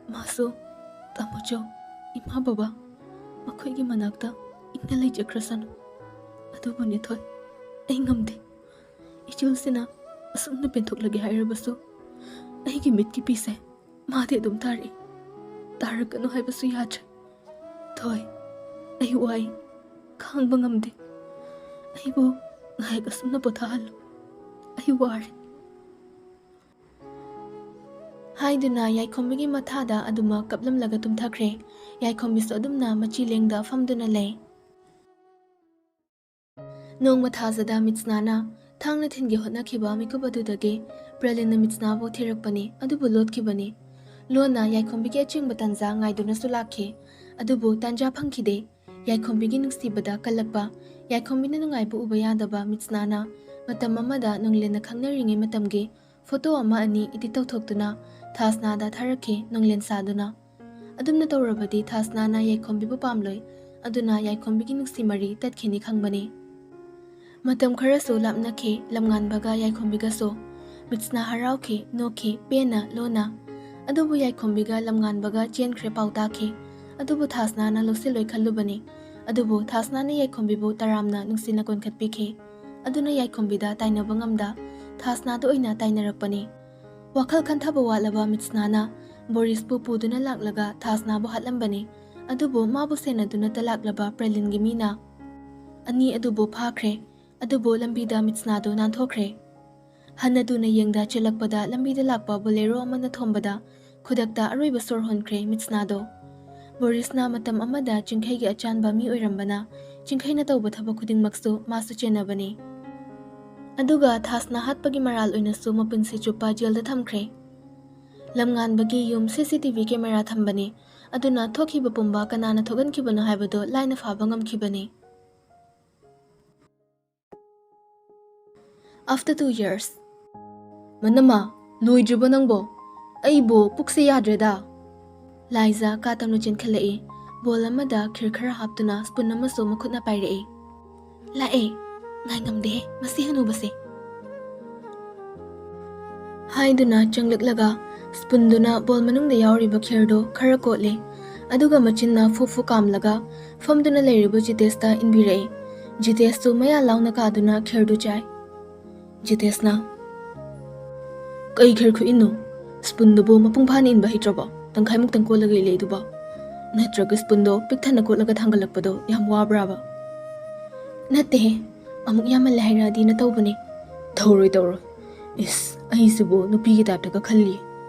ꯃꯥꯁꯨ ꯇꯥꯃꯣꯆꯧ, ꯏꯃꯥ ꯕꯕꯥ ꯃꯈꯣꯏꯒꯤ ꯃꯅꯥꯛꯇ ꯏꯪꯅ ꯂꯩꯖꯈ꯭ꯔꯁꯅꯨ꯫ ꯑꯗꯨꯕꯨꯅꯦ ꯊꯣꯏ, ꯑꯩ ꯉꯝꯗꯦ꯫ ꯏꯆꯦꯜꯁꯤꯅ ꯑꯁꯨꯝꯅ ꯄꯦꯟꯊꯣꯛꯂꯒꯦ ꯍꯥꯏꯔꯕꯁꯨ ꯑꯩꯒꯤ ꯃꯤꯠꯀꯤ ꯄꯤꯁꯦ ꯃꯥꯗꯤ ꯑꯗꯨꯝ ꯇꯥꯔꯛꯏ꯫ ꯇꯥꯔꯛꯀꯅꯨ ꯍꯥꯏꯕꯁꯨ ꯌꯥꯗ꯭ꯔꯦ꯫ ꯊꯣꯏ, ꯑꯩ ꯋꯥꯏ, ꯈꯥꯡꯕ ꯉꯝꯗꯦ꯫ ꯑꯩꯕꯨ ꯉꯥꯏꯍꯥꯛ ꯑꯁꯨꯝꯅ ꯄꯣꯊꯥꯍꯜꯂꯨ꯫ ꯑꯩ ꯋꯥꯔꯦ꯫ ꯍꯥꯏꯗꯨꯅ ꯌꯥꯏꯈꯣꯝꯕꯤꯒꯤ ꯃꯊꯥꯗ ꯑꯗꯨꯃꯛ ꯀꯞꯂꯝꯂꯒ ꯇꯨꯝꯊꯈ꯭ꯔꯦ꯫ ꯌꯥꯏꯈꯣꯝꯕꯤꯁꯨ ꯑꯗꯨꯝꯅ ꯃꯆꯤ ꯂꯦꯡꯗ ꯐꯝꯗꯨꯅ ꯂꯩ꯫ ꯅꯣꯡꯃ ꯊꯥꯖꯗ ꯃꯤꯠꯁꯅꯥꯅ ꯊꯥꯡꯅ ꯊꯤꯟꯒꯦ ꯍꯣꯠꯅꯈꯤꯕ ꯃꯤꯀꯨꯞ ꯑꯗꯨꯗꯒꯤ ꯄ꯭ꯔꯂꯤꯟꯅ ꯃꯤꯠꯁꯅꯥꯕꯨ ꯊꯤꯔꯛꯄꯅꯤ, ꯑꯗꯨꯕꯨ ꯂꯣꯠꯈꯤꯕꯅꯤ꯫ ꯂꯣꯟꯅ ꯌꯥꯏꯈꯣꯝꯕꯤꯒꯤ ꯑꯆꯤꯡꯕ ꯇꯥꯟꯖꯥ ꯉꯥꯏꯗꯨꯅꯁꯨ ꯂꯥꯛꯈꯤ꯫ ꯑꯗꯨꯕꯨ ꯇꯥꯟꯖꯥ ꯐꯪꯈꯤꯗꯦ꯫ ꯌꯥꯏꯈꯣꯝꯕꯤꯒꯤ ꯅꯨꯡꯁꯤꯕꯗ ꯀꯜꯂꯛꯄ, ꯌꯥꯏꯈꯣꯝꯕꯤꯅ ꯅꯨꯡꯉꯥꯏꯕ ꯎꯕ ꯌꯥꯗꯕ ꯃꯤꯠꯁꯅꯥꯅ ꯃꯇꯝ ꯑꯃꯗ ꯅꯣꯡꯂꯦꯟꯅ ꯈꯪꯅꯔꯤꯉꯩ ꯃꯇꯝꯒꯤ ꯐꯣꯇꯣ ꯑꯃ ꯑꯅꯤ ꯏꯗꯤꯠ ꯇꯧꯊꯣꯛꯇꯨꯅ ꯊꯥꯁꯅꯥꯗ ꯊꯥꯔꯛꯈꯤ, ꯅꯣꯡꯂꯦꯟ ꯁꯥꯗꯨꯅ꯫ ꯑꯗꯨꯝꯅ ꯇꯧꯔꯕꯗꯤ ꯊꯥꯁꯅꯥꯅ ꯌꯥꯏꯈꯣꯝꯕꯤꯕꯨ ꯄꯥꯝꯂꯣꯏ, ꯑꯗꯨꯅ ꯌꯥꯏꯈꯣꯝꯕꯤꯒꯤ ꯅꯨꯡꯁꯤ ꯃꯔꯤ ꯇꯠꯈꯤꯅꯤ ꯈꯪꯕꯅꯤ꯫ ꯃꯇꯝ ꯈꯔꯁꯨ ꯂꯥꯞꯅꯈꯤ ꯂꯝꯉꯥꯟꯕꯒ ꯌꯥꯏꯈꯣꯝꯕꯤꯒꯁꯨ꯫ ꯃꯤꯠꯁꯅꯥ ꯍꯔꯥꯎꯈꯤ, ꯅꯣꯛꯈꯤ, ꯄꯦꯟꯅ, ꯂꯣꯟꯅ꯫ ꯑꯗꯨꯕꯨ ꯌꯥꯏꯈꯣꯝꯕꯤꯒ ꯂꯝꯉꯥꯟꯕꯒ ꯆꯦꯟꯈ꯭ꯔꯦ ꯄꯥꯎ ꯇꯥꯈꯤ꯫ ꯑꯗꯨꯕꯨ ꯊꯥꯁꯅꯥꯅ ꯂꯧꯁꯤꯜꯂꯣꯏ ꯈꯜꯂꯨꯕꯅꯤ꯫ ꯑꯗꯨꯕꯨ ꯊꯥꯁꯅꯥꯅ ꯌꯥꯏꯈꯣꯝꯕꯤꯕꯨ ꯇꯔꯥꯝꯅ ꯅꯨꯡꯁꯤꯅ ꯀꯣꯟꯈꯠꯄꯤꯈꯤ꯫ ꯑꯗꯨꯅ ꯌꯥꯏꯈꯣꯝꯕꯤꯗ ꯇꯥꯏꯅꯕ ꯉꯝꯗ ꯊꯥꯁꯅꯥꯗ ꯑꯣꯏꯅ ꯇꯥꯏꯅꯔꯛꯄꯅꯤ꯫ ꯋꯥꯈꯜ ꯈꯟꯊꯕ ꯋꯥꯠꯂꯕ ꯃꯤꯠꯁꯅꯥꯅ ꯕꯣꯔꯤꯁꯄꯨ ꯄꯨꯗꯨꯅ ꯂꯥꯛꯂꯒ ꯊꯥꯁꯅꯥꯕꯨ ꯍꯥꯠꯂꯝꯕꯅꯤ꯫ ꯑꯗꯨꯕꯨ ꯃꯥꯕꯨ ꯁꯦꯟꯅꯗꯨꯅꯇ ꯂꯥꯛꯂꯕ ꯄ꯭ꯔꯂꯤꯟꯒꯤ ꯃꯤꯅ ꯑꯅꯤ ꯑꯗꯨꯕꯨ ꯐꯥꯈ꯭ꯔꯦ꯫ ꯑꯗꯨꯕꯨ ꯂꯝꯕꯤꯗ ꯃꯤꯠꯁꯅꯥꯗꯨ ꯅꯥꯟꯊꯣꯛꯈ꯭ꯔꯦ꯫ ꯍꯟꯅ ꯇꯨꯅ ꯌꯦꯡꯗ ꯆꯦꯜꯂꯛꯄꯗ ꯂꯝꯕꯤꯗ ꯂꯥꯛꯄ ꯕꯣꯂꯦꯔꯣ ꯑꯃꯅ ꯊꯣꯝꯕꯗ ꯈꯨꯗꯛꯇ ꯑꯔꯣꯏꯕ ꯁꯣꯔ ꯍꯣꯟꯈ꯭ꯔꯦ ꯃꯤꯠꯁꯅꯥꯗꯣ꯫ ꯕꯣꯔꯤꯁꯅ ꯃꯇꯝ ꯑꯃꯗ ꯆꯤꯡꯈꯩꯒꯤ ꯑꯆꯥꯟꯕ ꯃꯤ ꯑꯣꯏꯔꯝꯕꯅ ꯆꯤꯡꯈꯩꯅ ꯇꯧꯕ ꯊꯕꯛ ꯈꯨꯗꯤꯡꯃꯛꯁꯨ ꯃꯥꯁꯨ ꯆꯦꯟꯅꯕꯅꯤ꯫ ꯑꯗꯨꯒ ꯊꯥꯁꯅꯥ ꯍꯥꯠꯄꯒꯤ ꯃꯔꯥꯜ ꯑꯣꯏꯅꯁꯨ ꯃꯄꯨꯟꯁꯤ ꯆꯨꯞꯄ ꯖꯦꯜꯗ ꯊꯝꯈ꯭ꯔꯦ꯫ ꯂꯝꯉꯥꯟꯕꯒꯤ ꯌꯨꯝ ꯁꯤ ꯁꯤ ꯇꯤ ꯚꯤ ꯀꯦꯃꯦꯔꯥ ꯊꯝꯕꯅꯤ꯫ ꯑꯗꯨꯅ ꯊꯣꯛꯈꯤꯕ ꯄꯨꯝꯕ ꯀꯅꯥꯅ ꯊꯣꯛꯍꯟꯈꯤꯕꯅꯣ ꯍꯥꯏꯕꯗꯨ ꯂꯥꯏꯅ ꯐꯥꯕ ꯉꯝꯈꯤꯕꯅꯤ꯫ After two years. ꯃꯅꯝꯃ, ꯂꯣꯏꯗ꯭ꯔꯤꯕꯣ ꯅꯪꯕꯣ? ꯑꯩꯕꯨ ꯄꯨꯛꯁꯦ ꯌꯥꯗ꯭ꯔꯦꯗ꯫ ꯂꯥꯏꯖꯥ ꯀꯥ ꯇꯝꯅ ꯆꯦꯟꯈꯠꯂꯛꯏ꯫ ꯕꯣꯜ ꯑꯃꯗ ꯈꯤꯔ ꯈꯔ ꯍꯥꯞꯇꯨꯅ ꯁ꯭ꯄꯨꯟ ꯑꯃꯁꯨ ꯃꯈꯨꯠꯅ ꯄꯥꯏꯔꯛꯏ꯫ ꯂꯥꯛꯑꯦ꯫ ꯉꯥꯏ ꯉꯝꯗꯦꯍꯦ, ꯃꯁꯤ ꯍꯅꯨꯕꯁꯦ꯫ ꯍꯥꯏꯗꯨꯅ ꯆꯪꯂꯛꯂꯒ ꯁ꯭ꯄꯨꯟꯗꯨꯅ ꯕꯣꯜ ꯃꯅꯨꯡꯗ ꯌꯥꯎꯔꯤꯕ ꯈꯦꯔꯗꯨ ꯈꯔ ꯀꯣꯠꯂꯦ, ꯑꯗꯨꯒ ꯃꯆꯤꯟꯅ ꯐꯨꯛ ꯐꯨꯛ ꯀꯥꯝꯂꯒ ꯐꯝꯗꯨꯅ ꯂꯩꯔꯤꯕ ꯖꯤꯇꯦꯁꯇ ꯏꯟꯕꯤꯔꯛꯏ꯫ ꯖꯤꯇꯦꯁꯇꯨ ꯃꯌꯥ ꯂꯥꯎꯅ ꯀꯥꯗꯨꯅ ꯈꯦꯔꯗꯨ ꯆꯥꯏ꯫ ꯖꯤꯇꯦꯁꯅ, "ꯀꯩ ꯈꯦꯔ ꯈꯨꯏꯟꯅꯣ? ꯁ꯭ꯄꯨꯟꯗꯨꯕꯨ ꯃꯄꯨꯡ ꯐꯥꯅ ꯏꯟꯕ ꯍꯩꯇ꯭ꯔꯕꯣ? ꯇꯪꯈꯥꯏꯃꯨꯛꯇꯪ ꯀꯣꯠꯂꯒ ꯏꯜꯂꯛꯏꯗꯨꯕꯣ? ꯅꯠꯇ꯭ꯔꯒ ꯁ꯭ꯄꯨꯟꯗꯣ ꯄꯤꯛ ꯊꯟꯅ ꯀꯣꯠꯂꯒ ꯊꯥꯡꯒꯠꯂꯛꯄꯗꯣ ꯌꯥꯝ ꯋꯥꯕ꯭ꯔꯥꯕ?" "ꯅꯠꯇꯦꯍꯦ, ꯑꯃꯨꯛ ꯌꯥꯝꯃꯜꯂꯦ ꯍꯥꯏꯔꯛꯑꯗꯤꯅ ꯇꯧꯕꯅꯦ"꯫ "ꯇꯧꯔꯣꯏ, ꯇꯧꯔꯣꯏ꯫ ꯏꯁ, ꯑꯩꯁꯤꯕꯨ ꯅꯨꯄꯤꯒꯤ ꯇꯥꯏꯞꯇꯒ ꯈꯜꯂꯤ꯫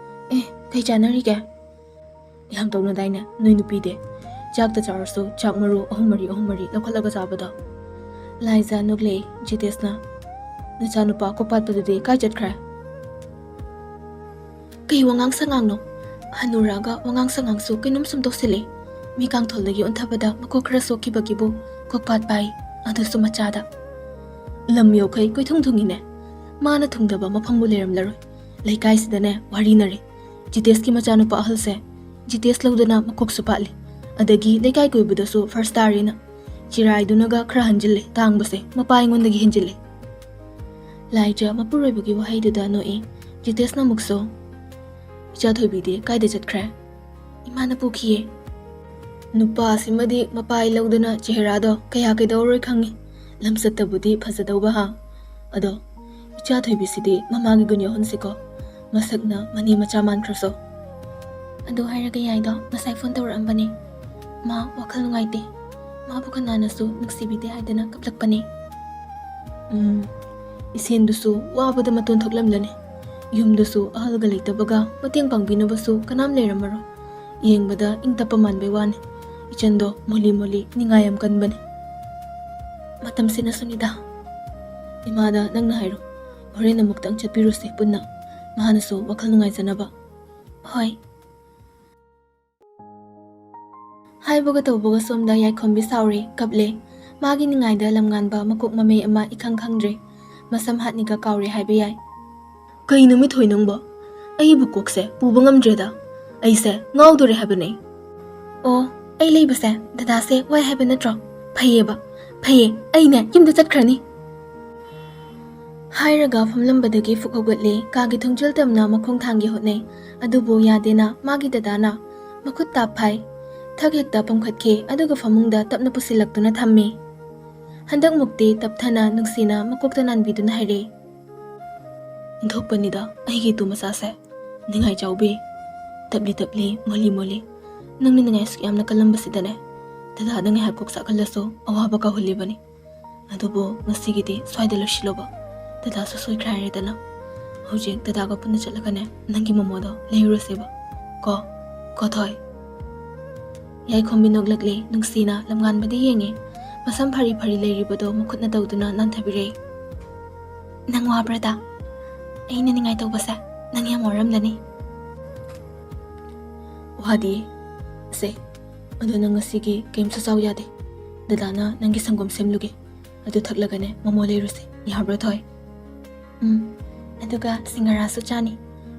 ꯑꯦ, ꯀꯩ ꯆꯥꯟꯅꯔꯤꯒꯦ? ꯌꯥꯝ ꯇꯧꯅꯗꯥꯏꯅꯦ ꯅꯣꯏ ꯅꯨꯄꯤꯗꯤ? ꯆꯥꯛꯇ ꯆꯥꯔꯁꯨ ꯆꯥꯛ ꯃꯔꯨ ꯑꯍꯨꯝ ꯃꯔꯤ, ꯑꯍꯨꯝ ꯃꯔꯤ ꯂꯧꯈꯠꯂꯒ ꯆꯥꯕꯗꯣ"꯫ ꯂꯥꯏꯖꯥ ꯅꯣꯛꯂꯛꯏ꯫ ꯖꯤꯇꯦꯁꯅ, "ꯅꯆꯥꯅꯨꯄꯥ ꯀꯣꯛ ꯄꯥꯠꯄꯗꯨꯗꯤ ꯀꯥꯏ ꯆꯠꯈ꯭ꯔꯦ?" "ꯀꯩ ꯋꯥꯉꯥꯡ ꯁꯉꯥꯡꯅꯣ? ꯍꯅꯨꯔꯛꯑꯒ ꯋꯥꯉꯥꯡ ꯁꯉꯥꯡꯁꯨ ꯀꯩꯅꯣꯝ ꯁꯨꯝ ꯇꯧꯁꯤꯜꯂꯤ꯫ ꯃꯤ ꯀꯥꯡꯊꯣꯜꯗꯒꯤ ꯑꯣꯟꯊꯕꯗ ꯃꯀꯣꯛ ꯈꯔ ꯁꯣꯛꯈꯤꯕꯒꯤꯕꯨ ꯀꯣꯛ ꯄꯥꯠ ꯄꯥꯏ, ꯑꯗꯨꯁꯨ ꯃꯆꯥꯗ꯫ ꯂꯝ ꯌꯧꯈꯩ ꯀꯣꯏꯊꯨꯡ ꯊꯨꯡꯉꯤꯅꯦ꯫ ꯃꯥꯅ ꯊꯨꯡꯗꯕ ꯃꯐꯝꯕꯨ ꯂꯩꯔꯝꯂꯔꯣꯏ꯫ ꯂꯩꯀꯥꯏꯁꯤꯗꯅꯦ ꯋꯥꯔꯤꯅꯔꯦ꯫ ꯖꯤꯇꯦꯁꯀꯤ ꯃꯆꯥꯅꯨꯄꯥ ꯑꯍꯜꯁꯦ ꯖꯤꯇꯦꯁ ꯂꯧꯗꯅ ꯃꯀꯣꯛꯁꯨ ꯄꯥꯠꯂꯤ꯫ ꯑꯗꯒꯤ ꯂꯩꯀꯥꯏ ꯀꯣꯏꯕꯗꯁꯨ ꯐꯥꯔꯁ ꯇꯥꯔꯦꯅ꯫ ꯆꯤꯔꯥꯏꯗꯨꯅꯒ ꯈꯔ ꯍꯟꯖꯤꯜꯂꯦ, ꯇꯥꯡꯕꯁꯦ ꯃꯄꯥ ꯑꯩꯉꯣꯟꯗꯒꯤ ꯍꯦꯟꯖꯤꯜꯂꯦ"꯫ ꯂꯥꯏꯖꯥ ꯃꯄꯨꯔꯣꯏꯕꯒꯤ ꯋꯥꯍꯩꯗꯨꯗ ꯅꯣꯛꯏ꯫ ꯖꯤꯇꯦꯁꯅ ꯑꯃꯨꯛꯁꯨ, "ꯏꯆꯥ ꯊꯣꯏꯕꯤꯗꯤ ꯀꯥꯏꯗ ꯆꯠꯈ꯭ꯔꯦ?" "ꯏꯃꯥꯅ ꯄꯨꯈꯤꯌꯦ"꯫ ꯅꯨꯄꯥꯁꯤꯃꯗꯤ ꯃꯄꯥꯏ ꯂꯧꯗꯅ ꯆꯦꯍꯔꯥꯗꯣ ꯀꯌꯥ ꯀꯩꯗꯧꯔꯣꯏ ꯈꯪꯉꯤ꯫ ꯂꯝꯆꯠꯇꯕꯨꯗꯤ ꯐꯖꯗꯧꯕ ꯍꯥ꯫ ꯑꯗꯣ ꯏꯆꯥ ꯊꯣꯏꯕꯤꯁꯤꯗꯤ ꯃꯃꯥꯒꯤ ꯒꯨꯟ ꯌꯥꯎꯍꯟꯁꯤꯀꯣ꯫ ꯃꯁꯛꯅ ꯃꯅꯦ ꯃꯆꯥ ꯃꯥꯟꯈ꯭ꯔꯁꯨ꯫ ꯑꯗꯨ ꯍꯥꯏꯔꯒ ꯌꯥꯏꯗꯣ ꯉꯁꯥꯏ ꯐꯣꯟ ꯇꯧꯔꯛꯑꯝꯕꯅꯦ꯫ ꯃꯥ ꯋꯥꯈꯜ ꯅꯨꯡꯉꯥꯏꯇꯦ꯫ ꯃꯥꯕꯨ ꯀꯅꯥꯅꯁꯨ ꯅꯨꯡꯁꯤꯕꯤꯗꯦ ꯍꯥꯏꯗꯅ ꯀꯞꯂꯛꯄꯅꯦ꯫ ꯎꯝ, ꯏꯁꯦꯟꯗꯨꯁꯨ ꯋꯥꯕꯗ ꯃꯇꯣꯟ ꯊꯣꯛꯂꯝꯂꯅꯤ꯫ ꯌꯨꯝꯗꯁꯨ ꯑꯍꯜꯒ ꯂꯩꯇꯕꯒ ꯃꯇꯦꯡ ꯄꯥꯡꯕꯤꯅꯕꯁꯨ ꯀꯅꯥꯝ ꯂꯩꯔꯝꯃꯔꯣꯏ꯫ ꯌꯦꯡꯕꯗ ꯏꯪ ꯇꯞꯄ ꯃꯥꯟꯕꯩ ꯋꯥꯅꯤ꯫ ꯏꯆꯟꯗꯣ ꯃꯣꯂꯤ ꯃꯣꯂꯤ ꯅꯤꯡꯉꯥꯏ ꯌꯥꯝ ꯀꯟꯕꯅꯤ꯫ ꯃꯇꯝꯁꯤꯅꯁꯨꯅꯤꯗ꯫ ꯏꯃꯥꯗ ꯅꯪꯅ ꯍꯥꯏꯔꯣ꯫ ꯍꯣꯔꯦꯟ ꯑꯃꯨꯛꯇꯪ ꯆꯠꯄꯤꯔꯨꯁꯦ ꯄꯨꯟꯅ꯫ ꯃꯍꯥꯛꯅꯁꯨ ꯋꯥꯈꯜ ꯅꯨꯡꯉꯥꯏꯖꯅꯕ꯫ ꯍꯣꯏ꯫ ꯍꯥꯏꯕꯒ ꯇꯧꯕꯒ ꯁꯣꯝꯗ ꯌꯥꯏꯈꯣꯝꯕꯤ ꯁꯥꯎꯔꯦ, ꯀꯞꯂꯦ꯫ ꯃꯥꯒꯤ ꯅꯤꯡꯉꯥꯏꯗ ꯂꯝꯉꯥꯟꯕ ꯃꯀꯣꯛ ꯃꯃꯩ ꯑꯃ ꯏꯈꯪ ꯈꯪꯗ꯭ꯔꯦ꯫ ꯃꯁꯝ ꯍꯥꯠꯅꯤꯒ ꯀꯥꯎꯔꯦ ꯍꯥꯏꯕ ꯌꯥꯏ꯫ ꯀꯩꯅꯣ ꯃꯤꯊꯣꯏ ꯅꯪꯕꯣ? ꯑꯩꯕꯨ ꯀꯣꯛꯁꯦ ꯄꯨꯕ ꯉꯝꯗ꯭ꯔꯦꯗ꯫ ꯑꯩꯁꯦ ꯉꯥꯎꯗꯣꯔꯦ ꯍꯥꯏꯕꯅꯦ꯫ ꯑꯣ, ꯑꯩ ꯂꯩꯕꯁꯦ ꯗꯗꯥꯁꯦ ꯋꯥꯏ ꯍꯥꯏꯕ ꯅꯠꯇ꯭ꯔꯣ? ꯐꯩꯌꯦꯕ, ꯐꯩꯌꯦ, ꯑꯩꯅꯦ ꯌꯨꯝꯗ ꯆꯠꯈ꯭ꯔꯅꯤ꯫ ꯍꯥꯏꯔꯒ ꯐꯝꯂꯝꯕꯗꯒꯤ ꯐꯨꯛ ꯍꯧꯒꯠꯂꯦ꯫ ꯀꯥꯒꯤ ꯊꯣꯡꯖꯤꯜ ꯇꯝꯅ ꯃꯈꯣꯡ ꯊꯥꯡꯒꯦ ꯍꯣꯠꯅꯩ꯫ ꯑꯗꯨꯕꯨ ꯌꯥꯗꯦꯅ ꯃꯥꯒꯤ ꯗꯗꯥꯅ ꯃꯈꯨꯠ ꯇꯥꯞ ꯐꯥꯏ꯫ ꯊꯛ ꯍꯦꯛꯇ ꯄꯝꯈꯠꯈꯤ, ꯑꯗꯨꯒ ꯐꯃꯨꯡꯗ ꯇꯞꯅ ꯄꯨꯁꯤꯜꯂꯛꯇꯨꯅ ꯊꯝꯃꯤ꯫ ꯍꯟꯗꯛꯃꯨꯛꯇꯤ ꯇꯞꯊꯅ ꯅꯨꯡꯁꯤꯅ ꯃꯀꯣꯛꯇ ꯅꯥꯟꯕꯤꯗꯨꯅ ꯍꯥꯏꯔꯛꯏ, "ꯑꯣꯟꯊꯣꯛꯄꯅꯤꯗ ꯑꯩꯒꯤ ꯏꯇꯨ ꯃꯆꯥꯁꯦ, ꯅꯤꯡꯉꯥꯏ ꯆꯥꯎꯕꯤ꯫ ꯇꯞꯂꯤ ꯇꯞꯂꯤ, ꯃꯣꯂꯤ ꯃꯣꯂꯤ꯫ ꯅꯪꯅ ꯅꯤꯡꯉꯥꯏ ꯑꯁꯨꯛ ꯌꯥꯝꯅ ꯀꯜꯂꯝꯕꯁꯤꯗꯅꯦ, ꯗꯗꯥꯗ ꯉꯥꯏꯍꯥꯛ ꯀꯣꯛ ꯆꯥꯛꯍꯜꯂꯁꯨ ꯑꯋꯥꯕ ꯀꯥꯎꯍꯜꯂꯤꯕꯅꯤ꯫ ꯑꯗꯨꯕꯨ ꯉꯁꯤꯒꯤꯗꯤ ꯁ꯭ꯋꯥꯏꯗ ꯂꯣꯏꯁꯤꯜꯂꯣꯕ꯫ ꯗꯗꯥꯁꯨ ꯁꯣꯏꯈ꯭ꯔꯦ ꯍꯥꯏꯔꯦꯗꯅ꯫ ꯍꯧꯖꯤꯛ ꯗꯗꯥꯒ ꯄꯨꯟꯅ ꯆꯠꯂꯒꯅꯦ, ꯅꯪꯒꯤ ꯃꯣꯃꯣꯗꯣ ꯂꯩꯔꯨꯔꯁꯦꯕ꯫ ꯀꯣ, ꯀꯣ ꯊꯣꯏ?" ꯌꯥꯏꯈꯣꯝꯕꯤ ꯅꯣꯛꯂꯛꯂꯦ꯫ ꯅꯨꯡꯁꯤꯅ ꯂꯝꯉꯥꯟꯕꯗ ꯌꯦꯡꯉꯦ꯫ ꯃꯁꯝ ꯐꯥꯔꯤ ꯐꯥꯔꯤ ꯂꯩꯔꯤꯕꯗꯣ ꯃꯈꯨꯠꯅ ꯇꯧꯗꯨꯅ ꯅꯥꯟꯊꯕꯤꯔꯦ꯫ "ꯅꯪ ꯋꯥꯕ꯭ꯔꯥꯗ? ꯑꯩꯅ ꯅꯤꯡꯉꯥꯏ ꯇꯧꯕꯁꯦ ꯅꯪ ꯌꯥꯝ ꯋꯥꯔꯝꯂꯅꯤ꯫" "ꯋꯥꯗꯤꯌꯦ꯫ ꯁꯦ, ꯑꯗꯣ ꯅꯪ ꯉꯁꯤꯒꯤ ꯀꯩꯝꯁꯨ ꯆꯥꯎ ꯌꯥꯗꯦ꯫ ꯗꯗꯥꯅ ꯅꯪꯒꯤ ꯁꯪꯒꯣꯝ ꯁꯦꯝꯂꯨꯒꯦ꯫ ꯑꯗꯨ ꯊꯛꯂꯒꯅꯦ ꯃꯣꯃꯣ ꯂꯩꯔꯨꯁꯦ꯫ ꯌꯥꯕ꯭ꯔꯥ ꯊꯣꯏ?" "ꯎꯝ, ꯑꯗꯨꯒ ꯁꯤꯡꯒꯔꯥꯁꯨ ꯆꯥꯅꯤ꯫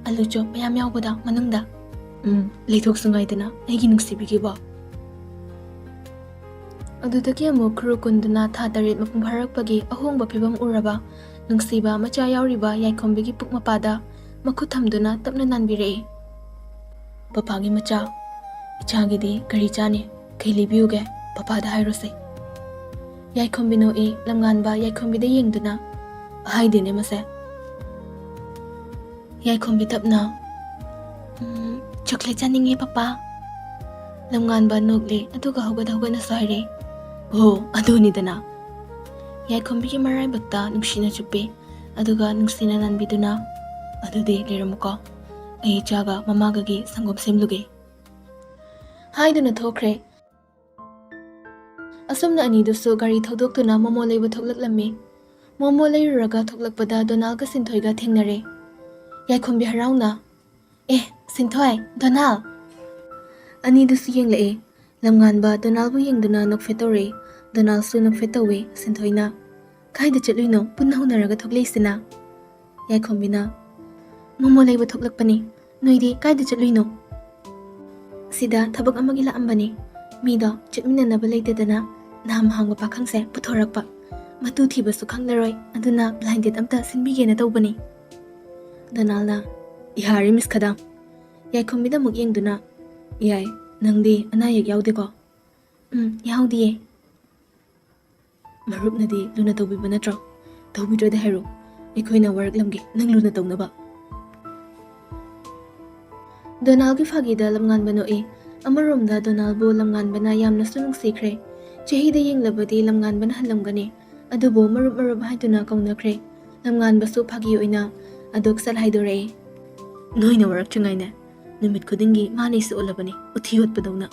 ꯑꯂꯨ ꯆꯣꯞ ꯃꯌꯥꯝ ꯌꯥꯎꯕꯗꯣ ꯃꯅꯨꯡꯗ꯫" "ꯎꯝ, ꯂꯩꯊꯣꯛꯁꯨ ꯉꯥꯏꯗꯅ ꯑꯩꯒꯤ ꯅꯨꯡꯁꯤꯕꯤꯒꯤꯕꯣ꯫" ꯑꯗꯨꯗꯒꯤ ꯑꯃꯨꯛ ꯈꯨꯔꯨ ꯀꯨꯟꯗꯨꯅ ꯊꯥ ꯇꯔꯦꯠ ꯃꯄꯨꯡ ꯐꯥꯔꯛꯄꯒꯤ ꯑꯍꯣꯡꯕ ꯐꯤꯕꯝ ꯎꯔꯕ ꯅꯨꯡꯁꯤꯕ ꯃꯆꯥ ꯌꯥꯎꯔꯤꯕ ꯌꯥꯏꯈꯣꯝꯕꯤꯒꯤ ꯄꯨꯛ ꯃꯄꯥꯗ ꯃꯈꯨꯠ ꯊꯝꯗꯨꯅ ꯇꯞꯅ ꯅꯥꯟꯕꯤꯔꯛꯏ꯫ "ꯄꯄꯥꯒꯤ ꯃꯆꯥ, ꯏꯆꯥꯒꯤꯗꯤ ꯀꯔꯤ ꯆꯥꯅꯤ? ꯀꯩ ꯂꯩꯕꯤꯌꯨꯒꯦ? ꯄꯄꯥꯗ ꯍꯥꯏꯔꯨꯁꯦ꯫" ꯌꯥꯏꯈꯣꯝꯕꯤ ꯅꯣꯛꯏ꯫ ꯂꯝꯉꯥꯟꯕ ꯌꯥꯏꯈꯣꯝꯕꯤꯗ ꯌꯦꯡꯗꯨꯅ, "ꯍꯥꯏꯗꯦꯅꯦ ꯃꯁꯦ꯫" ꯌꯥꯏꯈꯣꯝꯕꯤ ꯇꯞꯅ, "ꯎꯝ, ꯆꯣꯀ꯭ꯂꯦꯠ ꯆꯥꯅꯤꯡꯉꯦ ꯄꯄꯥ꯫" ꯂꯝꯉꯥꯟꯕ ꯅꯣꯛꯂꯦ, ꯑꯗꯨꯒ ꯍꯧꯒꯠ ꯍꯧꯒꯠꯅꯁꯨ ꯍꯥꯏꯔꯦ, "ꯑꯣ, ꯑꯗꯨꯅꯤꯗꯅ꯫" ꯌꯥꯏꯈꯣꯝꯕꯤꯒꯤ ꯃꯔꯥꯏꯕꯛꯇ ꯅꯨꯡꯁꯤꯅ ꯆꯨꯞꯄꯦ, ꯑꯗꯨꯒ ꯅꯨꯡꯁꯤꯅ ꯅꯥꯟꯕꯤꯗꯨꯅ, "ꯑꯗꯨꯗꯤ ꯂꯩꯔꯝꯃꯨꯀꯣ, ꯑꯩ ꯏꯆꯥꯒ ꯃꯃꯥꯒꯒꯤ ꯁꯪꯒꯣꯝ ꯁꯦꯝꯂꯨꯒꯦ꯫" ꯍꯥꯏꯗꯨꯅ ꯊꯣꯛꯈ꯭ꯔꯦ꯫ ꯑꯁꯨꯝꯅ ꯑꯅꯤꯗꯨꯁꯨ ꯒꯥꯔꯤ ꯊꯧꯗꯣꯛꯇꯨꯅ ꯃꯣꯃꯣ ꯂꯩꯕ ꯊꯣꯛꯂꯛꯂꯝꯃꯤ꯫ ꯃꯣꯃꯣ ꯂꯩꯔꯨꯔꯒ ꯊꯣꯛꯂꯛꯄꯗ ꯗꯣꯅꯥꯜꯒ ꯁꯤꯟꯊꯣꯏꯒ ꯊꯦꯡꯅꯔꯦ꯫ ꯌꯥꯏꯈꯣꯝꯕꯤ ꯍꯔꯥꯎꯅ, "ꯑꯦ, ꯁꯤꯟꯊꯣꯏ, ꯗꯣꯅꯥꯜ!" ꯑꯅꯤꯗꯨꯁꯨ ꯌꯦꯡꯂꯛꯑꯦ꯫ ꯂꯝꯉꯥꯟꯕ ꯗꯣꯅꯥꯜꯕꯨ ꯌꯦꯡꯗꯨꯅ ꯅꯣꯛꯐꯦꯠ ꯇꯧꯔꯦ꯫ ꯗꯣꯅꯥꯜꯁꯨ ꯅꯣꯛꯐꯦꯠ ꯇꯧꯋꯦ꯫ ꯁꯤꯟꯊꯣꯏꯅ, "ꯀꯥꯏꯗ ꯆꯠꯂꯨꯏꯅꯣ ꯄꯨꯟꯅ ꯍꯧꯅꯔꯒ ꯊꯣꯛꯂꯛꯏꯁꯤꯅ?" ꯌꯥꯏꯈꯣꯝꯕꯤꯅ, "ꯃꯣꯃꯣ ꯂꯩꯕ ꯊꯣꯛꯂꯛꯄꯅꯤ꯫ ꯅꯣꯏꯗꯤ ꯀꯥꯏꯗ ꯆꯠꯂꯨꯏꯅꯣ?" "ꯁꯤꯗ ꯊꯕꯛ ꯑꯃꯒꯤ ꯂꯥꯛꯑꯝꯕꯅꯤ꯫ ꯃꯤꯗꯣ ꯆꯠꯃꯤꯟꯅꯅꯕ ꯂꯩꯇꯗꯅ ꯅꯍꯥꯟ ꯍꯥꯡꯕ ꯄꯥꯈꯪꯁꯦ ꯄꯨꯊꯣꯔꯛꯄ꯫ ꯃꯇꯨ ꯊꯤꯕꯁꯨ ꯈꯪꯂꯔꯣꯏ, ꯑꯗꯨꯅ ꯕ꯭ꯂꯥꯏꯟꯗꯦꯠ ꯑꯝꯇ ꯁꯤꯟꯕꯤꯒꯦꯅ ꯇꯧꯕꯅꯤ꯫ ꯗꯣꯅꯥꯜꯅ, "ꯌꯥꯔꯦ, ꯃꯤꯁ ꯈꯗꯥꯝ꯫" ꯌꯥꯏꯈꯣꯝꯕꯤꯗ ꯑꯃꯨꯛ ꯌꯦꯡꯗꯨꯅ, "ꯌꯥꯏ, ꯅꯪꯗꯤ ꯑꯅꯥ ꯑꯌꯦꯛ ꯌꯥꯎꯗꯦꯀꯣ?" "ꯎꯝ, ꯌꯥꯎꯗꯤꯌꯦ꯫" "ꯃꯔꯨꯞꯅꯗꯤ ꯂꯨꯅ ꯇꯧꯕꯤꯕ ꯅꯠꯇ꯭ꯔꯣ? ꯇꯧꯕꯤꯗ꯭ꯔꯗꯤ ꯍꯥꯏꯔꯣ, ꯑꯩꯈꯣꯏꯅ ꯋꯥꯔꯛꯂꯝꯒꯦ ꯅꯪ ꯂꯨꯅ ꯇꯧꯅꯕ꯫" ꯗꯣꯅꯥꯜꯒꯤ ꯐꯥꯒꯤꯗ ꯂꯝꯉꯥꯟꯕ ꯅꯣꯛꯏ꯫ ꯑꯃꯔꯣꯝꯗ ꯗꯣꯅꯥꯜꯕꯨ ꯂꯝꯉꯥꯟꯕꯅ ꯌꯥꯝꯅꯁꯨ ꯅꯨꯡꯁꯤꯈ꯭ꯔꯦ꯫ ꯆꯍꯤꯗ ꯌꯦꯡꯂꯕꯗꯤ ꯂꯝꯉꯥꯟꯕꯅ ꯍꯜꯂꯝꯒꯅꯤ, ꯑꯗꯨꯕꯨ ꯃꯔꯨꯞ ꯃꯔꯨꯞ ꯍꯥꯏꯗꯨꯅ ꯀꯧꯅꯈ꯭ꯔꯦ꯫ ꯂꯝꯉꯥꯟꯕꯁꯨ ꯐꯥꯒꯤ ꯑꯣꯏꯅ ꯑꯗꯨꯛ ꯁꯠ ꯍꯥꯏꯗꯣꯔꯛꯏ, "ꯅꯣꯏꯅ ꯋꯥꯔꯛꯇ꯭ꯔꯤꯉꯩꯅꯦ, ꯅꯨꯃꯤꯠ ꯈꯨꯗꯤꯡꯒꯤ ꯃꯥꯅ ꯏꯁꯨ ꯎꯠꯂꯕꯅꯤ, ꯎꯊꯤ ꯍꯨꯠꯄꯗꯧꯅ꯫"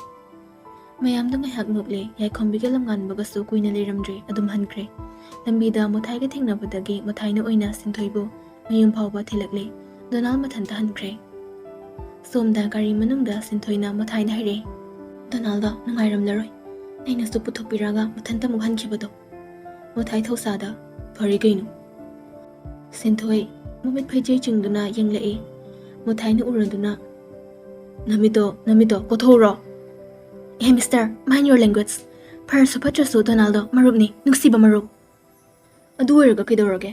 ꯃꯌꯥꯝꯗꯣ ꯉꯥꯏꯍꯥꯛ ꯅꯣꯛꯂꯦ꯫ ꯌꯥꯏꯈꯣꯝꯕꯤꯒ ꯂꯝꯉꯥꯟꯕꯒꯁꯨ ꯀꯨꯏꯅ ꯂꯩꯔꯝꯗ꯭ꯔꯦ, ꯑꯗꯨꯝ ꯍꯟꯈ꯭ꯔꯦ꯫ ꯂꯝꯕꯤꯗ ꯃꯣꯊꯥꯏꯒ ꯊꯦꯡꯅꯕꯗꯒꯤ ꯃꯣꯊꯥꯏꯅ ꯑꯣꯏꯅ ꯁꯤꯟꯊꯣꯏꯕꯨ ꯃꯌꯨꯝ ꯐꯥꯎꯕ ꯊꯤꯜꯂꯛꯂꯦ꯫ ꯗꯣꯅꯥꯜ ꯃꯊꯟꯇ ꯍꯟꯈ꯭ꯔꯦ꯫ ꯁꯣꯝꯗ ꯒꯥꯔꯤ ꯃꯅꯨꯡꯗ ꯁꯤꯟꯊꯣꯏꯅ ꯃꯣꯊꯥꯏꯗ ꯍꯥꯏꯔꯛꯑꯦ, "ꯗꯣꯅꯥꯜꯗꯣ ꯅꯨꯡꯉꯥꯏꯔꯝꯂꯔꯣꯏ, ꯑꯩꯅꯁꯨ ꯄꯨꯊꯣꯛꯄꯤꯔꯒ ꯃꯊꯟꯇ ꯑꯃꯨꯛ ꯍꯟꯈꯤꯕꯗꯣ꯫" ꯃꯣꯊꯥꯏ ꯊꯧꯁꯥꯗ, "ꯐꯔꯦ ꯀꯩꯅꯣ꯫" ꯁꯤꯟꯊꯣꯏ ꯃꯃꯤꯠ ꯐꯩꯖꯩ ꯆꯤꯡꯗꯨꯅ ꯌꯦꯡꯂꯛꯏ꯫ ꯃꯣꯊꯥꯏꯅ ꯎꯔꯗꯨꯅ, "ꯅꯃꯤꯠꯇꯣ, ꯅꯃꯤꯠꯇꯣ ꯀꯣꯊꯣꯛꯎꯔꯣ꯫" "ꯑꯦ ꯃꯤꯁꯇꯔ, mind your language꯫ ꯐꯔꯁꯨ ꯐꯠꯇ꯭ꯔꯁꯨ ꯗꯣꯅꯥꯜꯗꯣ ꯃꯔꯨꯞꯅꯤ, ꯅꯨꯡꯁꯤꯕ ꯃꯔꯨꯞ꯫" "ꯑꯗꯨ ꯑꯣꯏꯔꯒ ꯀꯩꯗꯧꯔꯒꯦ?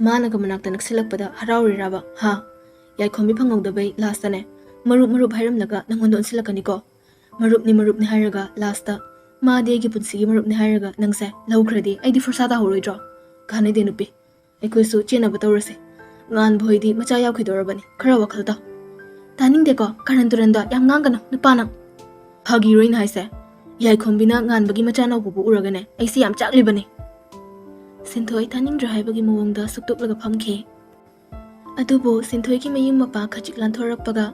ꯃꯥꯅꯒ ꯃꯅꯥꯛꯇ ꯅꯛꯁꯤꯜꯂꯛꯄꯗ ꯍꯔꯥꯎꯔꯤꯔꯕ, ꯍꯥ? ꯌꯥꯏꯈꯣꯝꯕꯤ ꯐꯪꯍꯧꯗꯕꯩ ꯂꯥꯁꯇꯅꯦ, ꯃꯔꯨꯞ ꯃꯔꯨꯞ ꯍꯥꯏꯔꯝꯂꯒ ꯅꯪꯉꯣꯟꯗ ꯑꯣꯟꯁꯤꯜꯂꯛꯀꯅꯤꯀꯣ꯫ ꯃꯔꯨꯞꯅꯤ ꯃꯔꯨꯞꯅꯤ ꯍꯥꯏꯔꯒ ꯂꯥꯁꯇ ꯃꯥꯗꯤ ꯑꯩꯒꯤ ꯄꯨꯟꯁꯤꯒꯤ ꯃꯔꯨꯞꯅꯤ ꯍꯥꯏꯔꯒ ꯅꯪꯁꯦ ꯂꯧꯈ꯭ꯔꯗꯤ ꯑꯩꯗꯤ ꯐꯣꯔꯁꯥ ꯇꯥꯍꯧꯔꯣꯏꯗ꯭ꯔꯣ? ꯀꯥꯟꯅꯗꯦ ꯅꯨꯄꯤ, ꯑꯩꯈꯣꯏꯁꯨ ꯆꯦꯟꯅꯕ ꯇꯧꯔꯁꯦ꯫ ꯉꯥꯟꯕ ꯍꯣꯏꯗꯤ ꯃꯆꯥ ꯌꯥꯎꯈꯤꯗꯧꯔꯕꯅꯤ, ꯈꯔ ꯋꯥꯈꯜ ꯇꯥꯎ꯫" "ꯇꯥꯅꯤꯡꯗꯦꯀꯣ, ꯀꯥꯔꯟ ꯇꯨꯔꯟꯗ ꯌꯥꯝ ꯉꯥꯡꯒꯅꯨ ꯅꯨꯄꯥ ꯅꯪ꯫" "ꯐꯥꯒꯤꯔꯣ ꯑꯩꯅ ꯍꯥꯏꯁꯦ꯫ ꯌꯥꯏꯈꯣꯝꯕꯤꯅ ꯉꯥꯟꯕꯒꯤ ꯃꯆꯥꯅꯧꯕꯕꯨ ꯎꯔꯒꯅꯦ ꯑꯩꯁꯦ ꯌꯥꯝ ꯆꯥꯛꯂꯤꯕꯅꯤ꯫" ꯁꯤꯟꯊꯣꯏ ꯇꯥꯅꯤꯡꯗ꯭ꯔꯦ ꯍꯥꯏꯕꯒꯤ ꯃꯑꯣꯡꯗ ꯁꯨꯛꯇꯣꯛꯂꯒ ꯐꯝꯈꯤ꯫ ꯑꯗꯨꯕꯨ ꯁꯤꯟꯊꯣꯏꯒꯤ ꯃꯌꯨꯝ ꯃꯄꯥ ꯈꯖꯤꯛ ꯂꯥꯟꯊꯣꯔꯛꯄꯒ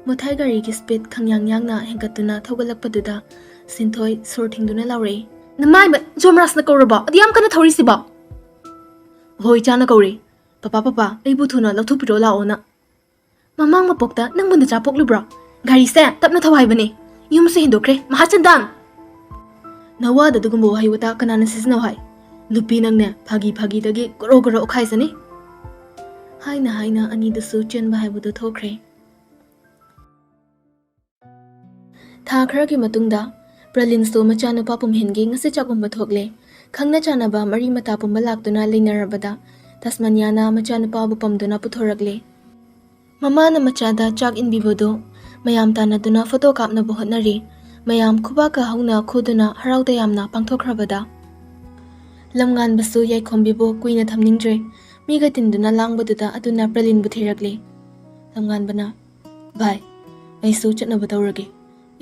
ꯃꯣꯊꯥꯏ ꯒꯥꯔꯤꯒꯤ ꯁ꯭ꯄꯤꯗ ꯈꯪꯌꯥꯡ ꯌꯥꯡꯅ ꯍꯦꯟꯒꯠꯇꯨꯅ ꯊꯧꯒꯠꯂꯛꯄꯗꯨꯗ ꯁꯤꯟꯊꯣꯏ ꯁꯣꯔ ꯊꯤꯡꯗꯨꯅ ꯂꯥꯎꯔꯛꯏ, "ꯅꯃꯥꯏ ꯃꯠ-, ꯖꯣꯃꯔꯥꯖꯅ ꯀꯧꯔꯕꯣ? ꯑꯗꯨ ꯌꯥꯝ ꯀꯟꯅ ꯊꯧꯔꯤꯁꯤꯕꯣ?" "ꯍꯣꯏ, ꯏꯆꯥꯅ ꯀꯧꯔꯦ꯫ ꯄꯄꯥ, ꯄꯄꯥ, ꯑꯩꯕꯨ ꯊꯨꯅ ꯂꯧꯊꯣꯛꯄꯤꯔꯣ ꯂꯥꯛꯑꯣꯅ꯫" "ꯃꯃꯥꯡ ꯃꯄꯣꯛꯇ ꯅꯪꯕꯨ ꯅꯆꯥ ꯄꯣꯛꯂꯨꯕ꯭ꯔꯣ? ꯒꯥꯔꯤꯁꯦ ꯇꯞꯅ ꯊꯧ ꯍꯥꯏꯕꯅꯦ꯫ ꯌꯨꯝꯁꯨ ꯍꯦꯟꯗꯣꯛꯈ꯭ꯔꯦ, ꯃꯍꯥꯆꯟꯗꯥꯟ!" "ꯅꯋꯥꯗ ꯑꯗꯨꯒꯨꯝꯕ ꯋꯥꯍꯩ ꯋꯥꯇꯥ ꯀꯅꯥꯅ ꯁꯤꯖꯤꯟꯅꯧ ꯍꯥꯏ? ꯅꯨꯄꯤ ꯅꯪꯅꯦ, ꯐꯥꯒꯤ ꯐꯥꯒꯤꯗꯒꯤ ꯒꯣꯔꯣ ꯒꯣꯔꯣ ꯑꯣꯈꯥꯏꯖꯅꯤ꯫" ꯍꯥꯏꯅ ꯍꯥꯏꯅ ꯑꯅꯤꯗꯨꯁꯨ ꯆꯦꯟꯕ ꯍꯥꯏꯕꯗꯨ ꯊꯣꯛꯈ꯭ꯔꯦ꯫ ꯊꯥ ꯈꯔꯒꯤ ꯃꯇꯨꯡꯗ ꯄ꯭ꯔꯂꯤꯟꯁꯇꯣ ꯃꯆꯥꯅꯨꯄꯥ ꯄꯨꯝꯍꯦꯟꯒꯤ ꯉꯁꯤ ꯆꯥꯛꯎꯝꯕ ꯊꯣꯛꯂꯦ꯫ ꯈꯪꯅ ꯆꯥꯟꯅꯕ ꯃꯔꯤ ꯃꯇꯥ ꯄꯨꯝꯕ ꯂꯥꯛꯇꯨꯅ ꯂꯩꯅꯔꯕꯗ ꯇꯁꯃꯅꯤꯌꯥꯅ ꯃꯆꯥꯅꯨꯄꯥꯕꯨ ꯄꯝꯗꯨꯅ ꯄꯨꯊꯣꯔꯛꯂꯦ꯫ ꯃꯃꯥꯅ ꯃꯆꯥꯗ ꯆꯥꯛ ꯏꯟꯕꯤꯕꯗꯨ ꯃꯌꯥꯝ ꯇꯥꯟꯅꯗꯨꯅ ꯐꯣꯇꯣ ꯀꯥꯞꯅꯕ ꯍꯣꯠꯅꯔꯤ꯫ ꯃꯌꯥꯝ ꯈꯨꯕꯥꯛꯀ ꯍꯧꯅ ꯈꯨꯗꯨꯅ ꯍꯔꯥꯎ ꯇꯌꯥꯝꯅ ꯄꯥꯡꯊꯣꯛꯈ꯭ꯔꯕꯗ ꯂꯝꯉꯥꯟꯕꯁꯨ ꯌꯥꯏꯈꯣꯝꯕꯤꯕꯨ ꯀꯨꯏꯅ ꯊꯝꯅꯤꯡꯗ꯭ꯔꯦ꯫ ꯃꯤꯒ ꯇꯤꯟꯗꯨꯅ ꯂꯥꯡꯕꯗꯨꯗ ꯑꯗꯨꯅ ꯄ꯭ꯔꯂꯤꯟꯕꯨ ꯊꯤꯔꯛꯂꯦ꯫ ꯂꯝꯉꯥꯟꯕꯅ, "ꯚꯥꯏ, ꯑꯩꯁꯨ ꯆꯠꯅꯕ ꯇꯧꯔꯒꯦ꯫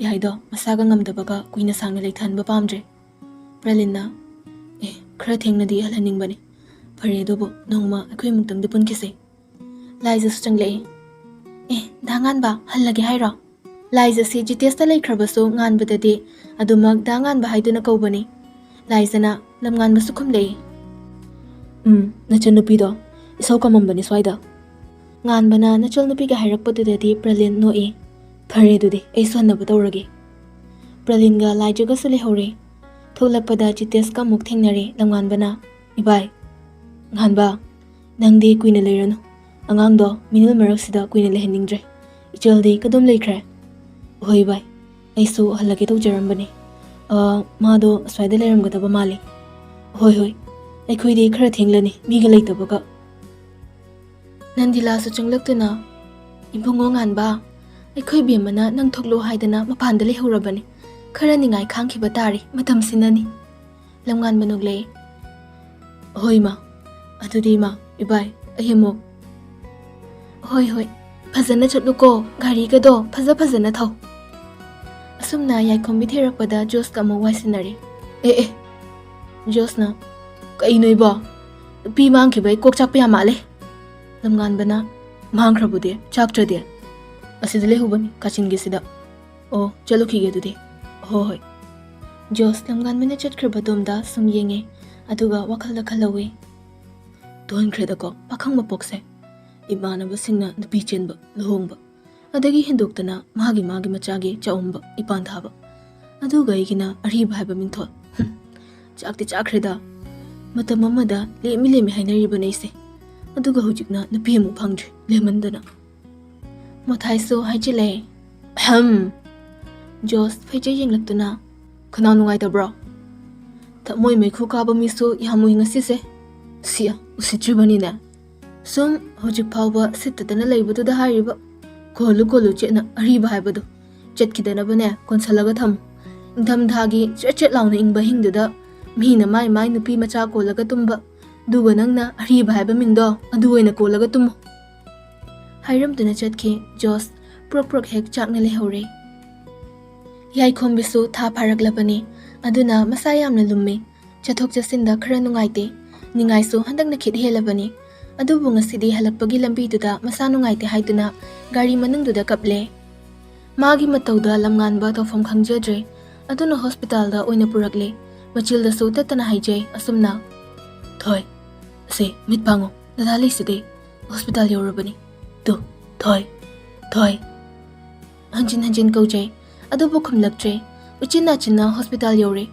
ꯌꯥꯏꯗꯣ ꯃꯁꯥꯒ ꯉꯝꯗꯕꯒ ꯀꯨꯏꯅ ꯁꯥꯡꯅ ꯂꯩꯊꯍꯟꯕ ꯄꯥꯝꯗ꯭ꯔꯦ꯫" ꯄ꯭ꯔꯂꯤꯟꯅ, "ꯑꯦ, ꯈꯔ ꯊꯦꯡꯅꯗꯤ ꯍꯜꯍꯟꯅꯤꯡꯕꯅꯤ꯫ ꯐꯔꯦ, ꯑꯗꯨꯕꯨ ꯅꯣꯡꯃ ꯑꯩꯈꯣꯏ ꯑꯃꯨꯛꯇꯪꯗꯤ ꯄꯨꯟꯈꯤꯁꯦ꯫" ꯂꯥꯏꯖꯁꯨ ꯆꯪꯂꯛꯏ꯫ "ꯑꯦ, ꯗꯥ ꯉꯥꯟꯕ, ꯍꯜꯂꯒꯦ ꯍꯥꯏꯔꯣ?" ꯂꯥꯏꯖꯁꯤ ꯖꯤꯇꯦꯁꯇ ꯂꯩꯈ꯭ꯔꯕꯁꯨ ꯉꯥꯟꯕꯗꯗꯤ ꯑꯗꯨꯃꯛ ꯗꯥ ꯉꯥꯟꯕ ꯍꯥꯏꯗꯨꯅ ꯀꯧꯕꯅꯤ꯫ ꯂꯥꯏꯖꯅ ꯂꯝꯉꯥꯟꯕꯁꯨ ꯈꯨꯝꯂꯛꯏ꯫ "ꯎꯝ, ꯅꯆꯟꯅꯨꯄꯤꯗꯣ ꯏꯁꯧ ꯀꯝꯃꯝꯕꯅꯤ ꯁ꯭ꯋꯥꯏꯗ꯫" ꯉꯥꯟꯕꯅ ꯅꯆꯜꯅꯨꯄꯤꯒ ꯍꯥꯏꯔꯛꯄꯗꯨꯗꯗꯤ ꯄ꯭ꯔꯂꯤꯟ ꯅꯣꯛꯏ꯫ "ꯐꯔꯦ, ꯑꯗꯨꯗꯤ ꯑꯩꯁꯨ ꯍꯟꯅꯕ ꯇꯧꯔꯒꯦ꯫" ꯄ꯭ꯔꯂꯤꯟꯒ ꯂꯥꯏꯖꯒꯁꯨ ꯂꯩꯍꯧꯔꯦ꯫ ꯊꯣꯛꯂꯛꯄꯗ ꯖꯤꯇꯦꯁꯀ ꯑꯃꯨꯛ ꯊꯦꯡꯅꯔꯦ꯫ ꯂꯝꯉꯥꯟꯕꯅ, "ꯏꯕꯥꯏ, ꯉꯥꯟꯕ, ꯅꯪꯗꯤ ꯀꯨꯏꯅ ꯂꯩꯔꯅꯨ꯫ ꯑꯉꯥꯡꯗꯣ ꯃꯤꯅꯤꯜ ꯃꯔꯛꯁꯤꯗ ꯀꯨꯏꯅ ꯂꯩꯍꯟꯅꯤꯡꯗ꯭ꯔꯦ꯫ ꯏꯆꯜꯗꯤ ꯀꯗꯣꯝ ꯂꯩꯈ꯭ꯔꯦ?" "ꯍꯣꯏ ꯏꯕꯥꯏ, ꯑꯩꯁꯨ ꯍꯜꯂꯒꯦ ꯇꯧꯖꯔꯝꯕꯅꯦ꯫ ꯑ, ꯃꯥꯗꯣ ꯑꯁ꯭ꯋꯥꯏꯗ ꯂꯩꯔꯝꯒꯗꯕ ꯃꯥꯜꯂꯤ꯫" "ꯍꯣꯏ, ꯍꯣꯏ, ꯑꯩꯈꯣꯏꯗꯤ ꯈꯔ ꯊꯦꯡꯂꯅꯤ, ꯃꯤꯒ ꯂꯩꯇꯕꯒ꯫" ꯅꯟꯗꯤꯂꯥꯁꯨ ꯆꯪꯂꯛꯇꯨꯅ, "ꯏꯕꯨꯡꯉꯣ ꯉꯥꯟꯕ, ꯑꯩꯈꯣꯏ ꯕꯦꯝꯃꯅ ꯅꯪ ꯊꯣꯛꯂꯛꯑꯣ ꯍꯥꯏꯗꯅ ꯃꯄꯥꯟꯗ ꯂꯩꯍꯧꯔꯕꯅꯤ꯫ ꯈꯔ ꯅꯤꯡꯉꯥꯏ ꯈꯥꯡꯈꯤꯕ ꯇꯥꯔꯤ, ꯃꯇꯝꯁꯤꯅꯅꯤ꯫" ꯂꯝꯉꯥꯟꯕ ꯅꯣꯛꯂꯛꯏ꯫ "ꯍꯣꯏ ꯏꯃꯥ, ꯑꯗꯨꯗꯤ ꯏꯃꯥ, ꯏꯕꯥꯏ, ꯑꯩ ꯑꯃꯨꯛ꯫" "ꯍꯣꯏ, ꯍꯣꯏ, ꯐꯖꯅ ꯆꯠꯂꯨꯀꯣ, ꯒꯥꯔꯤꯒꯗꯣ ꯐꯖ ꯐꯖꯅ ꯊꯧ꯫" ꯑꯁꯨꯝꯅ ꯌꯥꯏꯈꯣꯝꯕꯤ ꯊꯤꯔꯛꯄꯗ ꯖꯣꯁꯀ ꯑꯃꯨꯛ ꯋꯥꯏꯁꯤꯟꯅꯔꯦ꯫ "ꯑꯦ, ꯑꯦ꯫" ꯖꯣꯁꯅ, "ꯀꯩꯅꯣ ꯏꯕꯣ? ꯅꯨꯄꯤ ꯃꯥꯡꯈꯤꯕꯩ ꯀꯣꯛ ꯆꯥꯛꯄ ꯌꯥꯝ ꯃꯥꯜꯂꯦ꯫" ꯂꯝꯉꯥꯟꯕꯅ, "ꯃꯥꯡꯈ꯭ꯔꯕꯨꯗꯤ, ꯆꯥꯛꯇ꯭ꯔꯗꯤ꯫ ꯑꯁꯤꯗ ꯂꯩꯍꯧꯕꯅꯤ, ꯀꯥꯆꯤꯟꯒꯤꯁꯤꯗ꯫ ꯑꯣ, ꯆꯠꯂꯨꯈꯤꯒꯦ ꯑꯗꯨꯗꯤ꯫ ꯍꯣ ꯍꯣꯏ꯫" ꯖꯣꯁ ꯂꯝꯉꯥꯟꯕꯅ ꯆꯠꯈ꯭ꯔꯕ ꯑꯗꯣꯝꯗ ꯁꯨꯝ ꯌꯦꯡꯉꯦ, ꯑꯗꯨꯒ ꯋꯥꯈꯜꯗ ꯈꯜꯍꯧꯋꯤ꯫ ꯇꯣꯟꯈ꯭ꯔꯦꯗꯀꯣ ꯄꯥꯈꯪ ꯃꯄꯣꯛꯁꯦ꯫ ꯏꯃꯥꯟꯅꯕꯁꯤꯡꯅ ꯅꯨꯄꯤ ꯆꯦꯟꯕ, ꯂꯨꯍꯣꯡꯕ, ꯑꯗꯒꯤ ꯍꯦꯟꯗꯣꯛꯇꯅ ꯃꯥꯒꯤ ꯃꯥꯒꯤ ꯃꯆꯥꯒꯤ ꯆꯥꯛꯎꯝꯕ, ꯏꯄꯥꯟ ꯊꯥꯕ꯫ ꯑꯗꯨꯒ ꯑꯩꯒꯤꯅ ꯑꯔꯤꯕ ꯍꯥꯏꯕ ꯃꯤꯡꯊꯣꯜ꯫ ꯍꯨꯝ, ꯆꯥꯛꯇꯤ ꯆꯥꯈ꯭ꯔꯦꯗ꯫ ꯃꯇꯝ ꯑꯃꯗ ꯂꯦꯝꯃꯤ ꯂꯦꯝꯃꯤ ꯍꯥꯏꯅꯔꯤꯕꯅꯦ ꯑꯩꯁꯦ꯫ ꯑꯗꯨꯒ ꯍꯧꯖꯤꯛꯅ ꯅꯨꯄꯤ ꯑꯃꯨꯛ ꯐꯪꯗ꯭ꯔꯦ, ꯂꯦꯝꯃꯟꯗꯅ꯫ ꯃꯣꯊꯥꯏꯁꯨ ꯍꯥꯏꯖꯤꯜꯂꯦ꯫ ꯑꯍꯝ꯫ ꯖꯣꯁ ꯐꯩꯖꯩ ꯌꯦꯡꯂꯛꯇꯨꯅ, "ꯈꯅꯥꯎ ꯅꯨꯡꯉꯥꯏꯇꯕ꯭ꯔꯣ?" ꯊꯃꯣꯏ ꯃꯩꯈꯨ ꯀꯥꯕ ꯃꯤꯁꯨ ꯌꯥꯝ ꯎꯏ ꯉꯁꯤꯁꯦ꯫ ꯁꯤ ꯎꯁꯤꯠꯇ꯭ꯔꯤꯕꯅꯤꯅꯦ꯫ ꯁꯨꯝ ꯍꯧꯖꯤꯛ ꯐꯥꯎꯕ ꯁꯤꯠꯇꯗꯅ ꯂꯩꯕꯗꯨꯗ ꯍꯥꯏꯔꯤꯕ꯫ ꯀꯣꯜꯂꯨ ꯀꯣꯜꯂꯨ ꯆꯦꯠꯅ ꯑꯔꯤꯕ ꯍꯥꯏꯕꯗꯣ꯫ ꯆꯠꯈꯤꯗꯅꯕꯅꯦ ꯀꯣꯟꯁꯜꯂꯒ ꯊꯝꯃꯨ꯫ ꯏꯪꯊꯝꯊꯥꯒꯤ ꯆꯦꯠ ꯆꯦꯠ ꯂꯥꯎꯅ ꯏꯪꯕ ꯑꯍꯤꯡꯗꯨꯗ ꯃꯤꯅ ꯃꯥꯏ ꯃꯥꯏ ꯅꯨꯄꯤ ꯃꯆꯥ ꯀꯣꯜꯂꯒ ꯇꯨꯝꯕ꯫ ꯑꯗꯨꯒ ꯅꯪꯅ ꯑꯔꯤꯕ ꯍꯥꯏꯕ ꯃꯤꯡꯗꯣ ꯑꯗꯨ ꯑꯣꯏꯅ ꯀꯣꯜꯂꯒ ꯇꯨꯝꯃꯨ꯫ ꯍꯥꯏꯔꯝꯗꯨꯅ ꯆꯠꯈꯤ ꯖꯣꯁ꯫ ꯄ꯭ꯔꯣꯛ ꯄ꯭ꯔꯣꯛ ꯍꯦꯛ ꯆꯥꯛꯅ ꯂꯩꯍꯧꯔꯦ꯫ ꯌꯥꯏꯈꯣꯝꯕꯤꯁꯨ ꯊꯥ ꯐꯥꯔꯛꯂꯕꯅꯤ꯫ ꯑꯗꯨꯅ ꯃꯁꯥ ꯌꯥꯝꯅ ꯂꯨꯝꯃꯤ꯫ ꯆꯠꯊꯣꯛ ꯆꯠꯁꯤꯟꯗ ꯈꯔ ꯅꯨꯡꯉꯥꯏꯇꯦ꯫ ꯅꯤꯡꯉꯥꯏꯁꯨ ꯍꯟꯗꯛꯅ ꯈꯤꯠ ꯍꯦꯜꯂꯕꯅꯤ꯫ ꯑꯗꯨꯕꯨ ꯉꯁꯤꯗꯤ ꯍꯜꯂꯛꯄꯒꯤ ꯂꯝꯕꯤꯗꯨꯗ ꯃꯁꯥ ꯅꯨꯡꯉꯥꯏꯇꯦ ꯍꯥꯏꯗꯨꯅ ꯒꯥꯔꯤ ꯃꯅꯨꯡꯗꯨꯗ ꯀꯞꯂꯦ꯫ ꯃꯥꯒꯤ ꯃꯇꯧꯗ ꯂꯝꯉꯥꯟꯕ ꯇꯧꯐꯝ ꯈꯪꯖꯗ꯭ꯔꯦ꯫ ꯑꯗꯨꯅ ꯍꯣꯁꯄꯤꯇꯥꯜꯗ ꯑꯣꯏꯅ ꯄꯨꯔꯛꯂꯦ꯫ ꯃꯆꯤꯜꯗꯁꯨ ꯇꯠꯇꯅ ꯍꯥꯏꯖꯩ ꯑꯁꯨꯝꯅ, "ꯊꯣꯏ, ꯑꯁꯦ ꯃꯤꯠ ꯄꯥꯡꯉꯨ, ꯗꯗꯥ ꯂꯩꯁꯤꯗꯤ ꯍꯣꯁꯄꯤꯇꯥꯜ ꯌꯧꯔꯕꯅꯤ꯫ ꯇꯨ, ꯊꯣꯏ, ꯊꯣꯏ"꯫ ꯍꯟꯖꯤꯟ ꯍꯟꯖꯤꯟ ꯀꯧꯖꯩ, ꯑꯗꯨꯕꯨ ꯈꯨꯝꯂꯛꯇ꯭ꯔꯦ꯫ ꯎꯆꯤꯟ ꯅꯥꯆꯤꯟꯅ ꯍꯣꯁꯄꯤꯇꯥꯜ ꯌꯧꯔꯦ꯫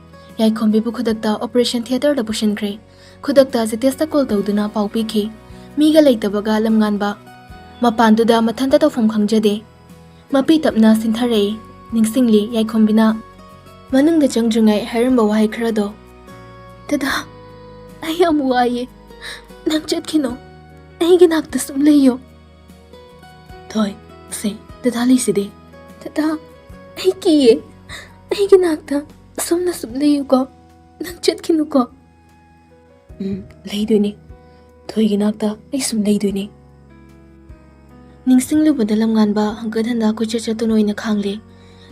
ꯌꯥꯏꯈꯣꯝꯕꯤꯕꯨ ꯈꯨꯗꯛꯇ ꯑꯣꯄꯔꯦꯁꯟ ꯊꯤꯌꯦꯇꯔꯗ ꯄꯨꯁꯤꯟꯈ꯭ꯔꯦ꯫ ꯈꯨꯗꯛꯇ ꯖꯤꯇꯦꯁꯇ ꯀꯣꯜ ꯇꯧꯗꯨꯅ ꯄꯥꯎ ꯄꯤꯈꯤ꯫ ꯃꯤꯒ ꯂꯩꯇꯕꯒ ꯂꯝꯉꯥꯟꯕ꯫ ꯃꯄꯥꯟꯗꯨꯗ ꯃꯊꯟꯇ ꯇꯧꯐꯝ ꯈꯪꯖꯗꯦ꯫ ꯃꯄꯤ ꯇꯞꯅ ꯁꯤꯟꯊꯔꯛꯏ꯫ ꯅꯤꯡꯁꯤꯡꯂꯤ ꯌꯥꯏꯈꯣꯝꯕꯤꯅ ꯃꯅꯨꯡꯗ ꯆꯪꯗ꯭ꯔꯤꯉꯩ ꯍꯥꯏꯔꯝꯕ ꯋꯥꯍꯩ ꯈꯔꯗꯣ꯫ "ꯗꯗꯥ, ꯑꯩ ꯌꯥꯝ ꯋꯥꯏꯌꯦ꯫ ꯅꯪ ꯆꯠꯈꯤꯅꯣ꯫ ꯑꯩꯒꯤ ꯅꯥꯛꯇ ꯁꯨꯝ ꯂꯩꯌꯣ"꯫ "ꯊꯣꯏ, ꯁꯦ, ꯗꯗꯥ ꯂꯩꯁꯤꯗꯤ"꯫ "ꯗꯗꯥ, ꯑꯩ ꯀꯤꯌꯦ꯫ ꯑꯩꯒꯤ ꯅꯥꯛꯇ ꯑꯁꯨꯝꯅ ꯁꯨꯝ ꯂꯩꯌꯨꯀꯣ꯫ ꯅꯪ ꯆꯠꯈꯤꯅꯨꯀꯣ"꯫ "ꯎꯝ, ꯂꯩꯗꯣꯏꯅꯤ꯫ ꯊꯣꯏꯒꯤ ꯅꯥꯛꯇ ꯑꯩ ꯁꯨꯝ ꯂꯩꯗꯣꯏꯅꯤ"꯫ ꯅꯤꯡꯁꯤꯡꯂꯨꯕꯗ ꯂꯝꯉꯥꯟꯕ ꯍꯪꯀꯠ ꯍꯟꯗ ꯀꯣꯏꯆꯠ ꯆꯠꯇꯨꯅ ꯑꯣꯏꯅ ꯈꯥꯡꯂꯦ꯫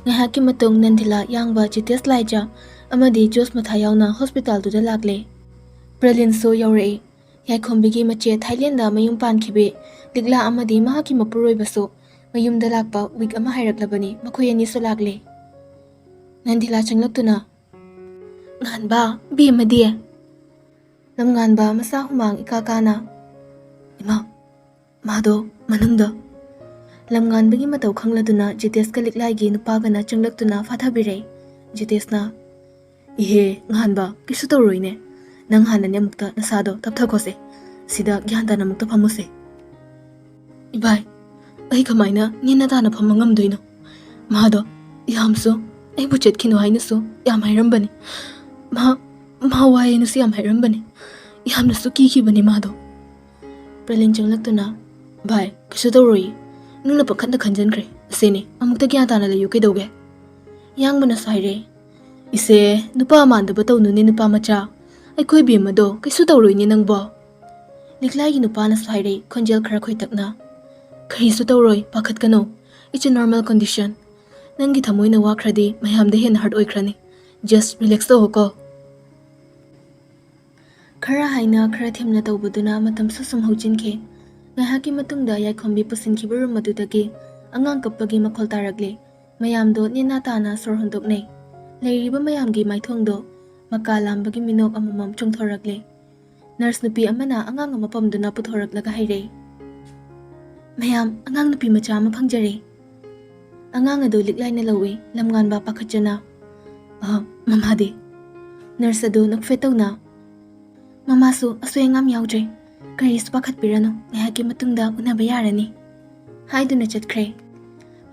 ꯉꯥꯏꯍꯥꯛꯀꯤ ꯃꯇꯨꯡ ꯅꯟꯗꯤꯂꯥ, ꯌꯥꯡꯕ, ꯖꯤꯇꯦꯁ, ꯂꯥꯏꯖ ꯑꯃꯗꯤ ꯖꯣꯁ ꯃꯊꯥ ꯌꯥꯎꯅ ꯍꯣꯁꯄꯤꯇꯥꯜꯗꯨꯗ ꯂꯥꯛꯂꯦ꯫ ꯄ꯭ꯔꯂꯤꯟꯁꯨ ꯌꯧꯔꯛꯏ꯫ ꯌꯥꯏꯈꯣꯝꯕꯤꯒꯤ ꯃꯆꯦ ꯊꯥꯏꯂꯦꯟꯗ ꯃꯌꯨꯝ ꯄꯥꯟꯈꯤꯕꯤ ꯂꯤꯛꯂꯥ ꯑꯃꯗꯤ ꯃꯍꯥꯛꯀꯤ ꯃꯄꯨꯔꯣꯏꯕꯁꯨ ꯃꯌꯨꯝꯗ ꯂꯥꯛꯄ ꯋꯤꯛ ꯑꯃ ꯍꯥꯏꯔꯛꯂꯕꯅꯤ꯫ ꯃꯈꯣꯏ ꯑꯅꯤꯁꯨ ꯂꯥꯛꯂꯦ꯫ ꯅꯟꯗꯤꯂꯥ ꯆꯪꯂꯛꯇꯨꯅ, "ꯉꯥꯟꯕ, ꯕꯦꯝꯃꯗꯤ?" ꯂꯝꯉꯥꯟꯕ ꯃꯁꯥ ꯍꯨꯃꯥꯡ ꯏꯀꯥ ꯀꯥꯅ, "ꯏꯃꯥ, ꯃꯥꯗꯣ ꯃꯅꯨꯡꯗ"꯫ ꯂꯝꯉꯥꯟꯕꯒꯤ ꯃꯇꯧ ꯈꯪꯂꯗꯨꯅ ꯖꯤꯇꯦꯁꯀ ꯂꯤꯛꯂꯥꯏꯒꯤ ꯅꯨꯄꯥꯒꯅ ꯆꯪꯂꯛꯇꯨꯅ ꯐꯥꯊꯕꯤꯔꯦ꯫ ꯖꯤꯇꯦꯁꯅ, "ꯏꯍꯦ, ꯉꯥꯟꯕ, ꯀꯩꯁꯨ ꯇꯧꯔꯣꯏꯅꯦ꯫ ꯅꯪ ꯍꯥꯟꯅꯅꯦ ꯑꯃꯨꯛꯇ ꯅꯁꯥꯗꯣ ꯇꯞꯊꯈꯣꯁꯦ꯫ ꯁꯤꯗ ꯒ꯭ꯌꯥꯟ ꯇꯥꯅ ꯑꯃꯨꯛꯇ ꯐꯝꯃꯨꯁꯦ"꯫ "ꯏꯕꯥꯏ, ꯑꯩ ꯀꯃꯥꯏꯅ ꯅꯦꯅ ꯇꯥꯅ ꯐꯝꯕ ꯉꯝꯗꯣꯏꯅꯣ? ꯃꯥꯗꯣ ꯌꯥꯝꯁꯨ ꯑꯩꯕꯨ ꯆꯠꯈꯤꯅꯨ ꯍꯥꯏꯅꯁꯨ ꯌꯥꯝ ꯍꯥꯏꯔꯝꯕꯅꯤ꯫ ꯃꯥ ꯃꯥ ꯋꯥ ꯌꯦꯅꯨꯁꯨ ꯌꯥꯝ ꯍꯥꯏꯔꯝꯕꯅꯤ꯫ ꯌꯥꯝꯅꯁꯨ ꯀꯤꯈꯤꯕꯅꯤ ꯃꯥꯗꯣ꯫ ꯄ꯭ꯔꯂꯤꯟ ꯆꯪꯂꯛꯇꯨꯅ, "ꯚꯥꯏ, ꯀꯩꯁꯨ ꯇꯧꯔꯣꯏꯌꯦ꯫ ꯅꯪꯅ ꯄꯪꯈꯟꯗ ꯈꯟꯖꯟꯈ꯭ꯔꯦ꯫ ꯑꯁꯤꯅꯤ, ꯑꯃꯨꯛꯇ ꯒ꯭ꯌꯥꯟ ꯇꯥꯅ ꯂꯩꯌꯨ ꯀꯩꯗꯧꯒꯦ?" ꯌꯥꯡꯕꯅꯁꯨ ꯍꯥꯏꯔꯦ, "ꯏꯆꯦ, ꯅꯨꯄꯥ ꯃꯥꯟꯗꯕ ꯇꯧꯅꯨꯅꯦ ꯅꯨꯄꯥ ꯃꯆꯥ꯫ ꯑꯩꯈꯣꯏ ꯕꯦꯝꯃꯗꯣ ꯀꯩꯁꯨ ꯇꯧꯔꯣꯏꯅꯦ ꯅꯪꯕꯣ꯫" ꯂꯤꯛꯂꯥꯏꯒꯤ ꯅꯨꯄꯥꯅꯁꯨ ꯍꯥꯏꯔꯦ, ꯈꯣꯟꯖꯦꯜ ꯈꯔ ꯈꯣꯏꯇꯛꯅ, "ꯀꯔꯤꯁꯨ ꯇꯧꯔꯣꯏ, ꯄꯥꯈꯠꯀꯅꯨ꯫ It's a normal condition꯫ ꯅꯪꯒꯤ ꯊꯃꯣꯏꯅ ꯋꯥꯈ꯭ꯔꯗꯤ ꯃꯌꯥꯝꯗ ꯍꯦꯟꯅ hurt ꯑꯣꯏꯈ꯭ꯔꯅꯤ꯫ Just relax ꯇꯧꯑꯣꯀꯣ꯫" ꯈꯔ ꯍꯥꯏꯅ ꯈꯔ ꯊꯦꯝꯅ ꯇꯧꯕꯗꯨꯅ ꯃꯇꯝꯁꯨ ꯁꯨꯝ ꯍꯧꯖꯤꯟꯈꯤ꯫ ꯉꯥꯏꯍꯥꯛꯀꯤ ꯃꯇꯨꯡꯗ ꯌꯥꯏꯈꯣꯝꯕꯤ ꯄꯨꯁꯤꯟꯈꯤꯕ ꯔꯨꯝ ꯑꯗꯨꯗꯒꯤ ꯑꯉꯥꯡ ꯀꯞꯄꯒꯤ ꯃꯈꯣꯜ ꯇꯥꯔꯛꯂꯦ꯫ ꯃꯌꯥꯝꯗꯣ ꯅꯦꯅꯥ ꯇꯥꯅ ꯁꯣꯔ ꯍꯣꯟꯗꯣꯛꯅꯩ꯫ ꯂꯩꯔꯤꯕ ꯃꯌꯥꯝꯒꯤ ꯃꯥꯏꯊꯣꯡꯗꯣ ꯃꯀꯥ ꯂꯥꯝꯕꯒꯤ ꯃꯤꯅꯣꯛ ꯑꯃꯃꯝ ꯆꯣꯡꯊꯣꯔꯛꯂꯦ꯫ ꯅꯔꯁ ꯅꯨꯄꯤ ꯑꯃꯅ ꯑꯉꯥꯡ ꯑꯃ ꯄꯝꯗꯨꯅ ꯄꯨꯊꯣꯔꯛꯂꯒ ꯍꯥꯏꯔꯛꯏ, "ꯃꯌꯥꯝ, ꯑꯉꯥꯡ ꯅꯨꯄꯤ ꯃꯆꯥ ꯑꯃ ꯐꯪꯖꯔꯦ꯫" ꯑꯉꯥꯡ ꯑꯗꯨ ꯂꯤꯛꯂꯥꯏꯅ ꯂꯧꯏ꯫ ꯂꯝꯉꯥꯟꯕ ꯄꯥꯈꯠꯆꯅ, "ꯑ, ꯃꯃꯥꯗꯤ?" ꯅꯔꯁ ꯑꯗꯨ ꯅꯣꯛꯐꯦꯠ ꯇꯧꯅ, "ꯃꯃꯥꯁꯨ ꯑꯁꯣꯏ ꯑꯉꯥꯝ ꯌꯥꯎꯗ꯭ꯔꯦ꯫ ꯀꯔꯤꯁꯨ ꯄꯥꯈꯠꯄꯤꯔꯅꯨ, ꯉꯥꯏꯍꯥꯛꯀꯤ ꯃꯇꯨꯡꯗ ꯎꯅꯕ ꯌꯥꯔꯅꯤ," ꯍꯥꯏꯗꯨꯅ ꯆꯠꯈ꯭ꯔꯦ꯫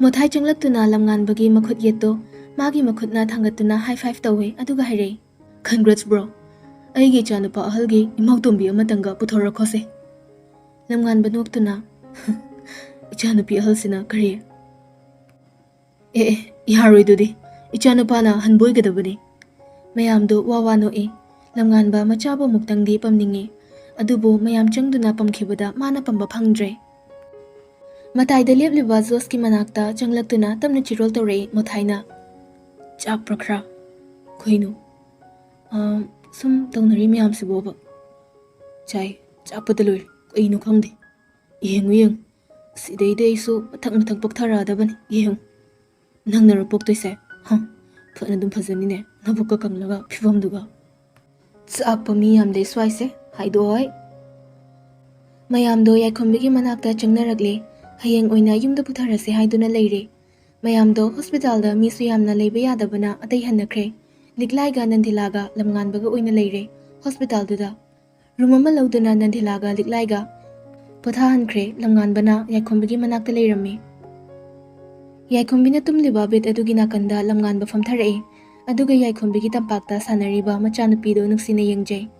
ꯃꯣꯊꯥꯏ ꯆꯪꯂꯛꯇꯨꯅ ꯂꯝꯉꯥꯟꯕꯒꯤ ꯃꯈꯨꯠ ꯌꯦꯠꯇꯣ ꯃꯥꯒꯤ ꯃꯈꯨꯠꯅ ꯊꯥꯡꯒꯠꯇꯨꯅ high five ꯇꯧꯏ, ꯑꯗꯨꯒ ꯍꯥꯏꯔꯛꯏ, "Congrats bro꯫ ꯑꯩꯒꯤ ꯏꯆꯥꯅꯨꯄꯥ ꯑꯍꯜꯒꯤ ꯏꯃꯧꯇꯣꯝꯕꯤ ꯑꯃꯇꯪꯒ ꯄꯨꯊꯣꯔꯛꯈꯣꯁꯦ꯫" ꯂꯝꯉꯥꯟꯕ ꯅꯣꯛꯇꯨꯅ, "ꯏꯆꯥꯅꯨꯄꯤ ꯑꯍꯜꯁꯤꯅ ꯀꯔꯤ?" "ꯑꯦ, ꯑꯦ, ꯌꯥꯔꯣꯏꯗꯨꯗꯤ꯫ ꯏꯆꯥꯅꯨꯄꯥꯅ ꯍꯟꯕ ꯑꯣꯏꯒꯗꯕꯅꯤ꯫" ꯃꯌꯥꯝꯗꯣ ꯋꯥ ꯋꯥ ꯅꯣꯛꯏ꯫ ꯂꯝꯉꯥꯟꯕ ꯃꯆꯥꯕꯨ ꯑꯃꯨꯛꯇꯪꯗꯤ ꯄꯝꯅꯤꯡꯉꯤ꯫ ꯑꯗꯨꯕꯨ ꯃꯌꯥꯝ ꯆꯪꯗꯨꯅ ꯄꯝꯈꯤꯕꯗ ꯃꯥꯅ ꯄꯝꯕ ꯐꯪꯗ꯭ꯔꯦ꯫ ꯃꯇꯥꯏꯗ ꯂꯦꯞꯂꯤꯕ ꯖꯣꯁꯀꯤ ꯃꯅꯥꯛꯇ ꯆꯪꯂꯛꯇꯨꯅ ꯇꯞꯅ ꯆꯤꯔꯣꯜ ꯇꯧꯔꯛꯏ ꯃꯣꯊꯥꯏꯅ, "ꯆꯥꯛꯄ꯭ꯔꯥ ꯈꯔ?" "ꯀꯩꯅꯣ? ꯑꯥ, ꯁꯨꯝ ꯇꯧꯅꯔꯤ ꯃꯌꯥꯝꯁꯤꯕꯣꯕ?" "ꯆꯥꯏ, ꯆꯥꯛꯄꯗ ꯂꯣꯏꯔꯦ꯫ ꯀꯩꯅꯣ ꯈꯪꯗꯦ꯫ ꯌꯦꯡꯉꯨ, ꯌꯦꯡꯉꯨ꯫ ꯁꯤꯗꯩꯗꯤ ꯑꯩꯁꯨ ꯃꯊꯪ ꯃꯊꯪ ꯄꯣꯛꯊꯔꯛꯑꯗꯕꯅꯤ꯫ ꯌꯦꯡꯉꯨ꯫ ꯅꯪꯅꯔꯣ ꯄꯣꯛꯇꯣꯏꯁꯦ? ꯍ, ꯐꯅ ꯑꯗꯨꯝ ꯐꯖꯅꯤꯅꯦ, ꯅꯕꯨꯛꯀ ꯀꯪꯂꯒ ꯐꯤꯕꯝꯗꯨꯒ꯫" "ꯆꯥꯛꯄ ꯃꯤ ꯌꯥꯝꯗꯦ ꯁ꯭ꯋꯥꯏꯁꯦ, ꯍꯥꯏꯗꯣꯛꯑꯣꯏ꯫" ꯃꯌꯥꯝꯗꯣ ꯌꯥꯏꯈꯣꯝꯕꯤꯒꯤ ꯃꯅꯥꯛꯇ ꯆꯪꯅꯔꯛꯂꯦ꯫ ꯍꯌꯦꯡ ꯑꯣꯏꯅ ꯌꯨꯝꯗ ꯄꯨꯊꯔꯁꯦ ꯍꯥꯏꯗꯨꯅ ꯂꯩꯔꯦ꯫ ꯃꯌꯥꯝꯗꯣ ꯍꯣꯁꯄꯤꯇꯥꯜꯗ ꯃꯤꯁꯨ ꯌꯥꯝꯅ ꯂꯩꯕ ꯌꯥꯗꯕꯅ ꯑꯇꯩ ꯍꯟꯅꯈ꯭ꯔꯦ꯫ ꯂꯤꯛꯂꯥꯏꯒ ꯅꯟꯗꯤꯂꯥꯒ ꯂꯝꯉꯥꯟꯕꯒ ꯑꯣꯏꯅ ꯂꯩꯔꯦ ꯍꯣꯁꯄꯤꯇꯥꯜꯗꯨꯗ꯫ ꯔꯨꯝ ꯑꯃ ꯂꯧꯗꯨꯅ ꯅꯟꯗꯤꯂꯥꯒ ꯂꯤꯛꯂꯥꯏꯒ ꯄꯣꯊꯥꯍꯟꯈ꯭ꯔꯦ꯫ ꯂꯝꯉꯥꯟꯕꯅ ꯌꯥꯏꯈꯣꯝꯕꯤꯒꯤ ꯃꯅꯥꯛꯇ ꯂꯩꯔꯝꯃꯤ꯫ ꯌꯥꯏꯈꯣꯝꯕꯤꯅ ꯇꯨꯝꯂꯤꯕ ꯕꯦꯗ ꯑꯗꯨꯒꯤ ꯅꯥꯀꯟꯗ ꯂꯝꯉꯥꯟꯕ ꯐꯝꯊꯔꯛꯏ꯫ ꯑꯗꯨꯒ ꯌꯥꯏꯈꯣꯝꯕꯤꯒꯤ ꯇꯝꯄꯥꯛꯇ ꯁꯥꯟꯅꯔꯤꯕ ꯃꯆꯥꯅꯨꯄꯤꯗꯨ ꯅꯨꯡꯁꯤꯅ ꯌꯦꯡꯖꯩ꯫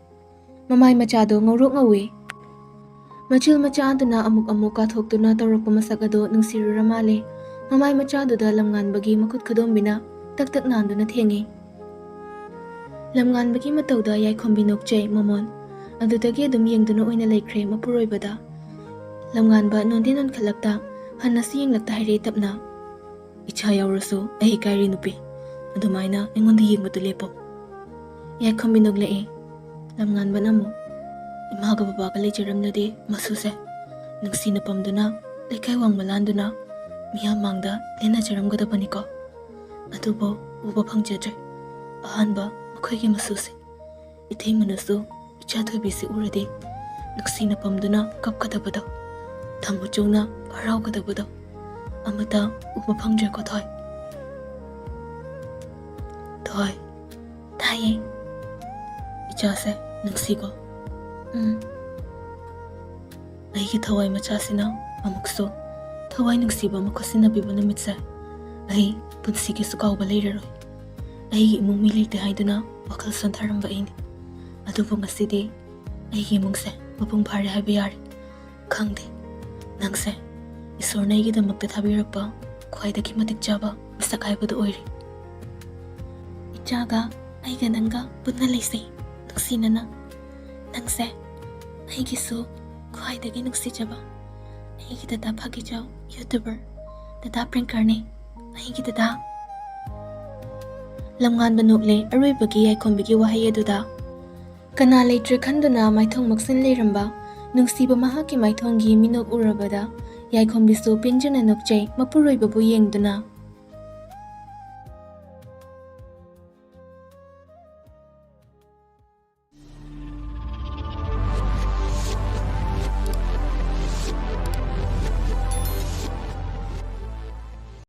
ꯃꯃꯥꯏ ꯃꯆꯥꯗꯣ ꯉꯧꯔꯣꯛ ꯉꯧꯏ꯫ ꯃꯆꯤꯜ ꯃꯆꯥꯗꯨꯅ ꯑꯃꯨꯛ ꯑꯃꯨꯛ ꯀꯥꯊꯣꯛꯇꯨꯅ ꯇꯧꯔꯛꯄ ꯃꯁꯛ ꯑꯗꯣ ꯅꯨꯡꯁꯤꯔꯨꯔ ꯃꯥꯜꯂꯦ꯫ ꯃꯃꯥꯏ ꯃꯆꯥꯗꯨꯗ ꯂꯝꯉꯥꯟꯕꯒꯤ ꯃꯈꯨꯠ ꯈꯨꯗꯣꯝꯕꯤꯅ ꯇꯛ ꯇꯛ ꯅꯥꯟꯗꯨꯅ ꯊꯦꯡꯉꯤ꯫ ꯂꯝꯉꯥꯟꯕꯒꯤ ꯃꯇꯧꯗ ꯌꯥꯏꯈꯣꯝꯕꯤ ꯅꯣꯛꯆꯩ ꯃꯃꯣꯟ꯫ ꯑꯗꯨꯗꯒꯤ ꯑꯗꯨꯝ ꯌꯦꯡꯗꯨꯅ ꯑꯣꯏꯅ ꯂꯩꯈ꯭ꯔꯦ ꯃꯄꯨꯔꯣꯏꯕꯗ꯫ ꯂꯝꯉꯥꯟꯕ ꯅꯣꯟꯗꯤ ꯅꯣꯟꯈꯠꯂꯛꯇ, ꯍꯟꯅꯁꯨ ꯌꯦꯡꯂꯛꯇ ꯍꯥꯏꯔꯛꯏ ꯇꯞꯅ, "ꯏꯆꯥ ꯌꯥꯎꯔꯁꯨ ꯑꯩ ꯏꯀꯥꯏꯔꯤ ꯅꯨꯄꯤ, ꯑꯗꯨꯃꯥꯏꯅ ꯑꯩꯉꯣꯟꯗ ꯌꯦꯡꯕꯗꯨ ꯂꯦꯞꯄꯣ"꯫ ꯌꯥꯏꯈꯣꯝꯕꯤ ꯅꯣꯛꯂꯛꯏ꯫ ꯂꯝꯉꯥꯟꯕꯅ ꯑꯃꯨꯛ, "ꯏꯃꯥꯒ ꯕꯕꯥꯒ ꯂꯩꯖꯔꯝꯂꯗꯤ ꯃꯁꯨꯁꯦ ꯅꯨꯡꯁꯤꯅ ꯄꯝꯗꯨꯅ, ꯂꯩꯀꯥꯏ ꯋꯥꯡꯃ ꯂꯥꯟꯗꯨꯅ ꯃꯤꯌꯥꯝ ꯃꯥꯡꯗ ꯂꯦꯟꯅꯖꯔꯝꯒꯗꯕꯅꯤꯀꯣ꯫ ꯑꯗꯨꯕꯨ ꯎꯕ ꯐꯪꯖꯗ꯭ꯔꯦ꯫ ꯑꯍꯥꯟꯕ ꯃꯈꯣꯏꯒꯤ ꯃꯁꯨꯁꯦ꯫ ꯏꯇꯩꯃꯅꯁꯨ ꯏꯆꯥ ꯊꯣꯏꯕꯤꯁꯤ ꯎꯔꯗꯤ ꯅꯨꯡꯁꯤꯅ ꯄꯝꯗꯨꯅ ꯀꯞꯀꯗꯕꯗꯣ, ꯊꯝꯃꯣꯆꯧꯅ ꯍꯔꯥꯎꯒꯗꯕꯗꯣ ꯑꯃꯠꯇ ꯎꯕ ꯐꯪꯗ꯭ꯔꯦꯀꯣ ꯊꯣꯏ"꯫ ꯊꯣꯏ꯫ ꯇꯥꯏꯌꯦ꯫ "ꯏꯆꯥꯁꯦ ꯅꯨꯡꯁꯤꯀꯣ"꯫ ꯎꯝ꯫ "ꯑꯩꯒꯤ ꯊꯋꯥꯏ ꯃꯆꯥꯁꯤꯅ ꯑꯃꯨꯛꯁꯨ ꯊꯋꯥꯏ ꯅꯨꯡꯁꯤꯕ ꯑꯃ ꯈꯨꯠꯁꯤꯟꯅꯕꯤꯕ ꯅꯨꯃꯤꯠꯁꯦ ꯑꯩ ꯄꯨꯟꯁꯤꯒꯤꯁꯨ ꯀꯥꯎꯕ ꯂꯩꯔꯔꯣꯏ꯫ ꯑꯩꯒꯤ ꯏꯃꯨꯡ ꯃꯤ ꯂꯩꯇꯦ ꯍꯥꯏꯗꯨꯅ ꯋꯥꯈꯜ ꯁꯣꯟꯊꯔꯝꯕ ꯑꯩꯅꯤ꯫ ꯑꯗꯨꯕꯨ ꯉꯁꯤꯗꯤ ꯑꯩꯒꯤ ꯏꯃꯨꯡꯁꯦ ꯃꯄꯨꯡ ꯐꯥꯔꯦ ꯍꯥꯏꯕ ꯌꯥꯔꯦ꯫ ꯈꯪꯗꯦ, ꯅꯪꯁꯦ ꯏꯁꯣꯔꯅ ꯑꯩꯒꯤꯗꯃꯛꯇ ꯊꯥꯕꯤꯔꯛꯄ ꯈ꯭ꯋꯥꯏꯗꯒꯤ ꯃꯇꯤꯛ ꯆꯥꯕ ꯃꯤꯁꯛ ꯍꯥꯏꯕꯗꯨ ꯑꯣꯏꯔꯦ꯫ ꯏꯆꯥꯒ ꯑꯩꯒ ꯅꯪꯒ ꯄꯨꯟꯅ ꯂꯩꯁꯦ ꯅꯨꯡꯁꯤꯅꯅ꯫ ꯅꯪꯁꯦ ꯑꯩꯒꯤꯁꯨ ꯈ꯭ꯋꯥꯏꯗꯒꯤ ꯅꯨꯡꯁꯤꯖꯕ ꯑꯩꯒꯤ ꯗꯗꯥ ꯐꯥꯒꯤꯖꯥꯎ YouTuber ꯗꯗꯥ ꯄ꯭ꯔꯤꯌꯥꯡꯀꯔꯅꯦ, ꯑꯩꯒꯤ ꯗꯗꯥ"꯫ ꯂꯝꯉꯥꯟꯕ ꯅꯣꯛꯂꯦ ꯑꯔꯣꯏꯕꯒꯤ ꯌꯥꯏꯈꯣꯝꯕꯤꯒꯤ ꯋꯥꯍꯩ ꯑꯗꯨꯗ꯫ ꯀꯅꯥ ꯂꯩꯇ꯭ꯔꯦ ꯈꯟꯗꯨꯅ ꯃꯥꯏꯊꯣꯡ ꯃꯛꯁꯤꯟ ꯂꯩꯔꯝꯕ ꯅꯨꯡꯁꯤꯕ ꯃꯍꯥꯛꯀꯤ ꯃꯥꯏꯊꯣꯡꯒꯤ ꯃꯤꯅꯣꯛ ꯎꯔꯕꯗ ꯌꯥꯏꯈꯣꯝꯕꯤꯁꯨ ꯄꯦꯟꯖꯅ ꯅꯣꯛꯆꯩ ꯃꯄꯨꯔꯣꯏꯕꯕꯨ ꯌꯦꯡꯗꯨꯅ꯫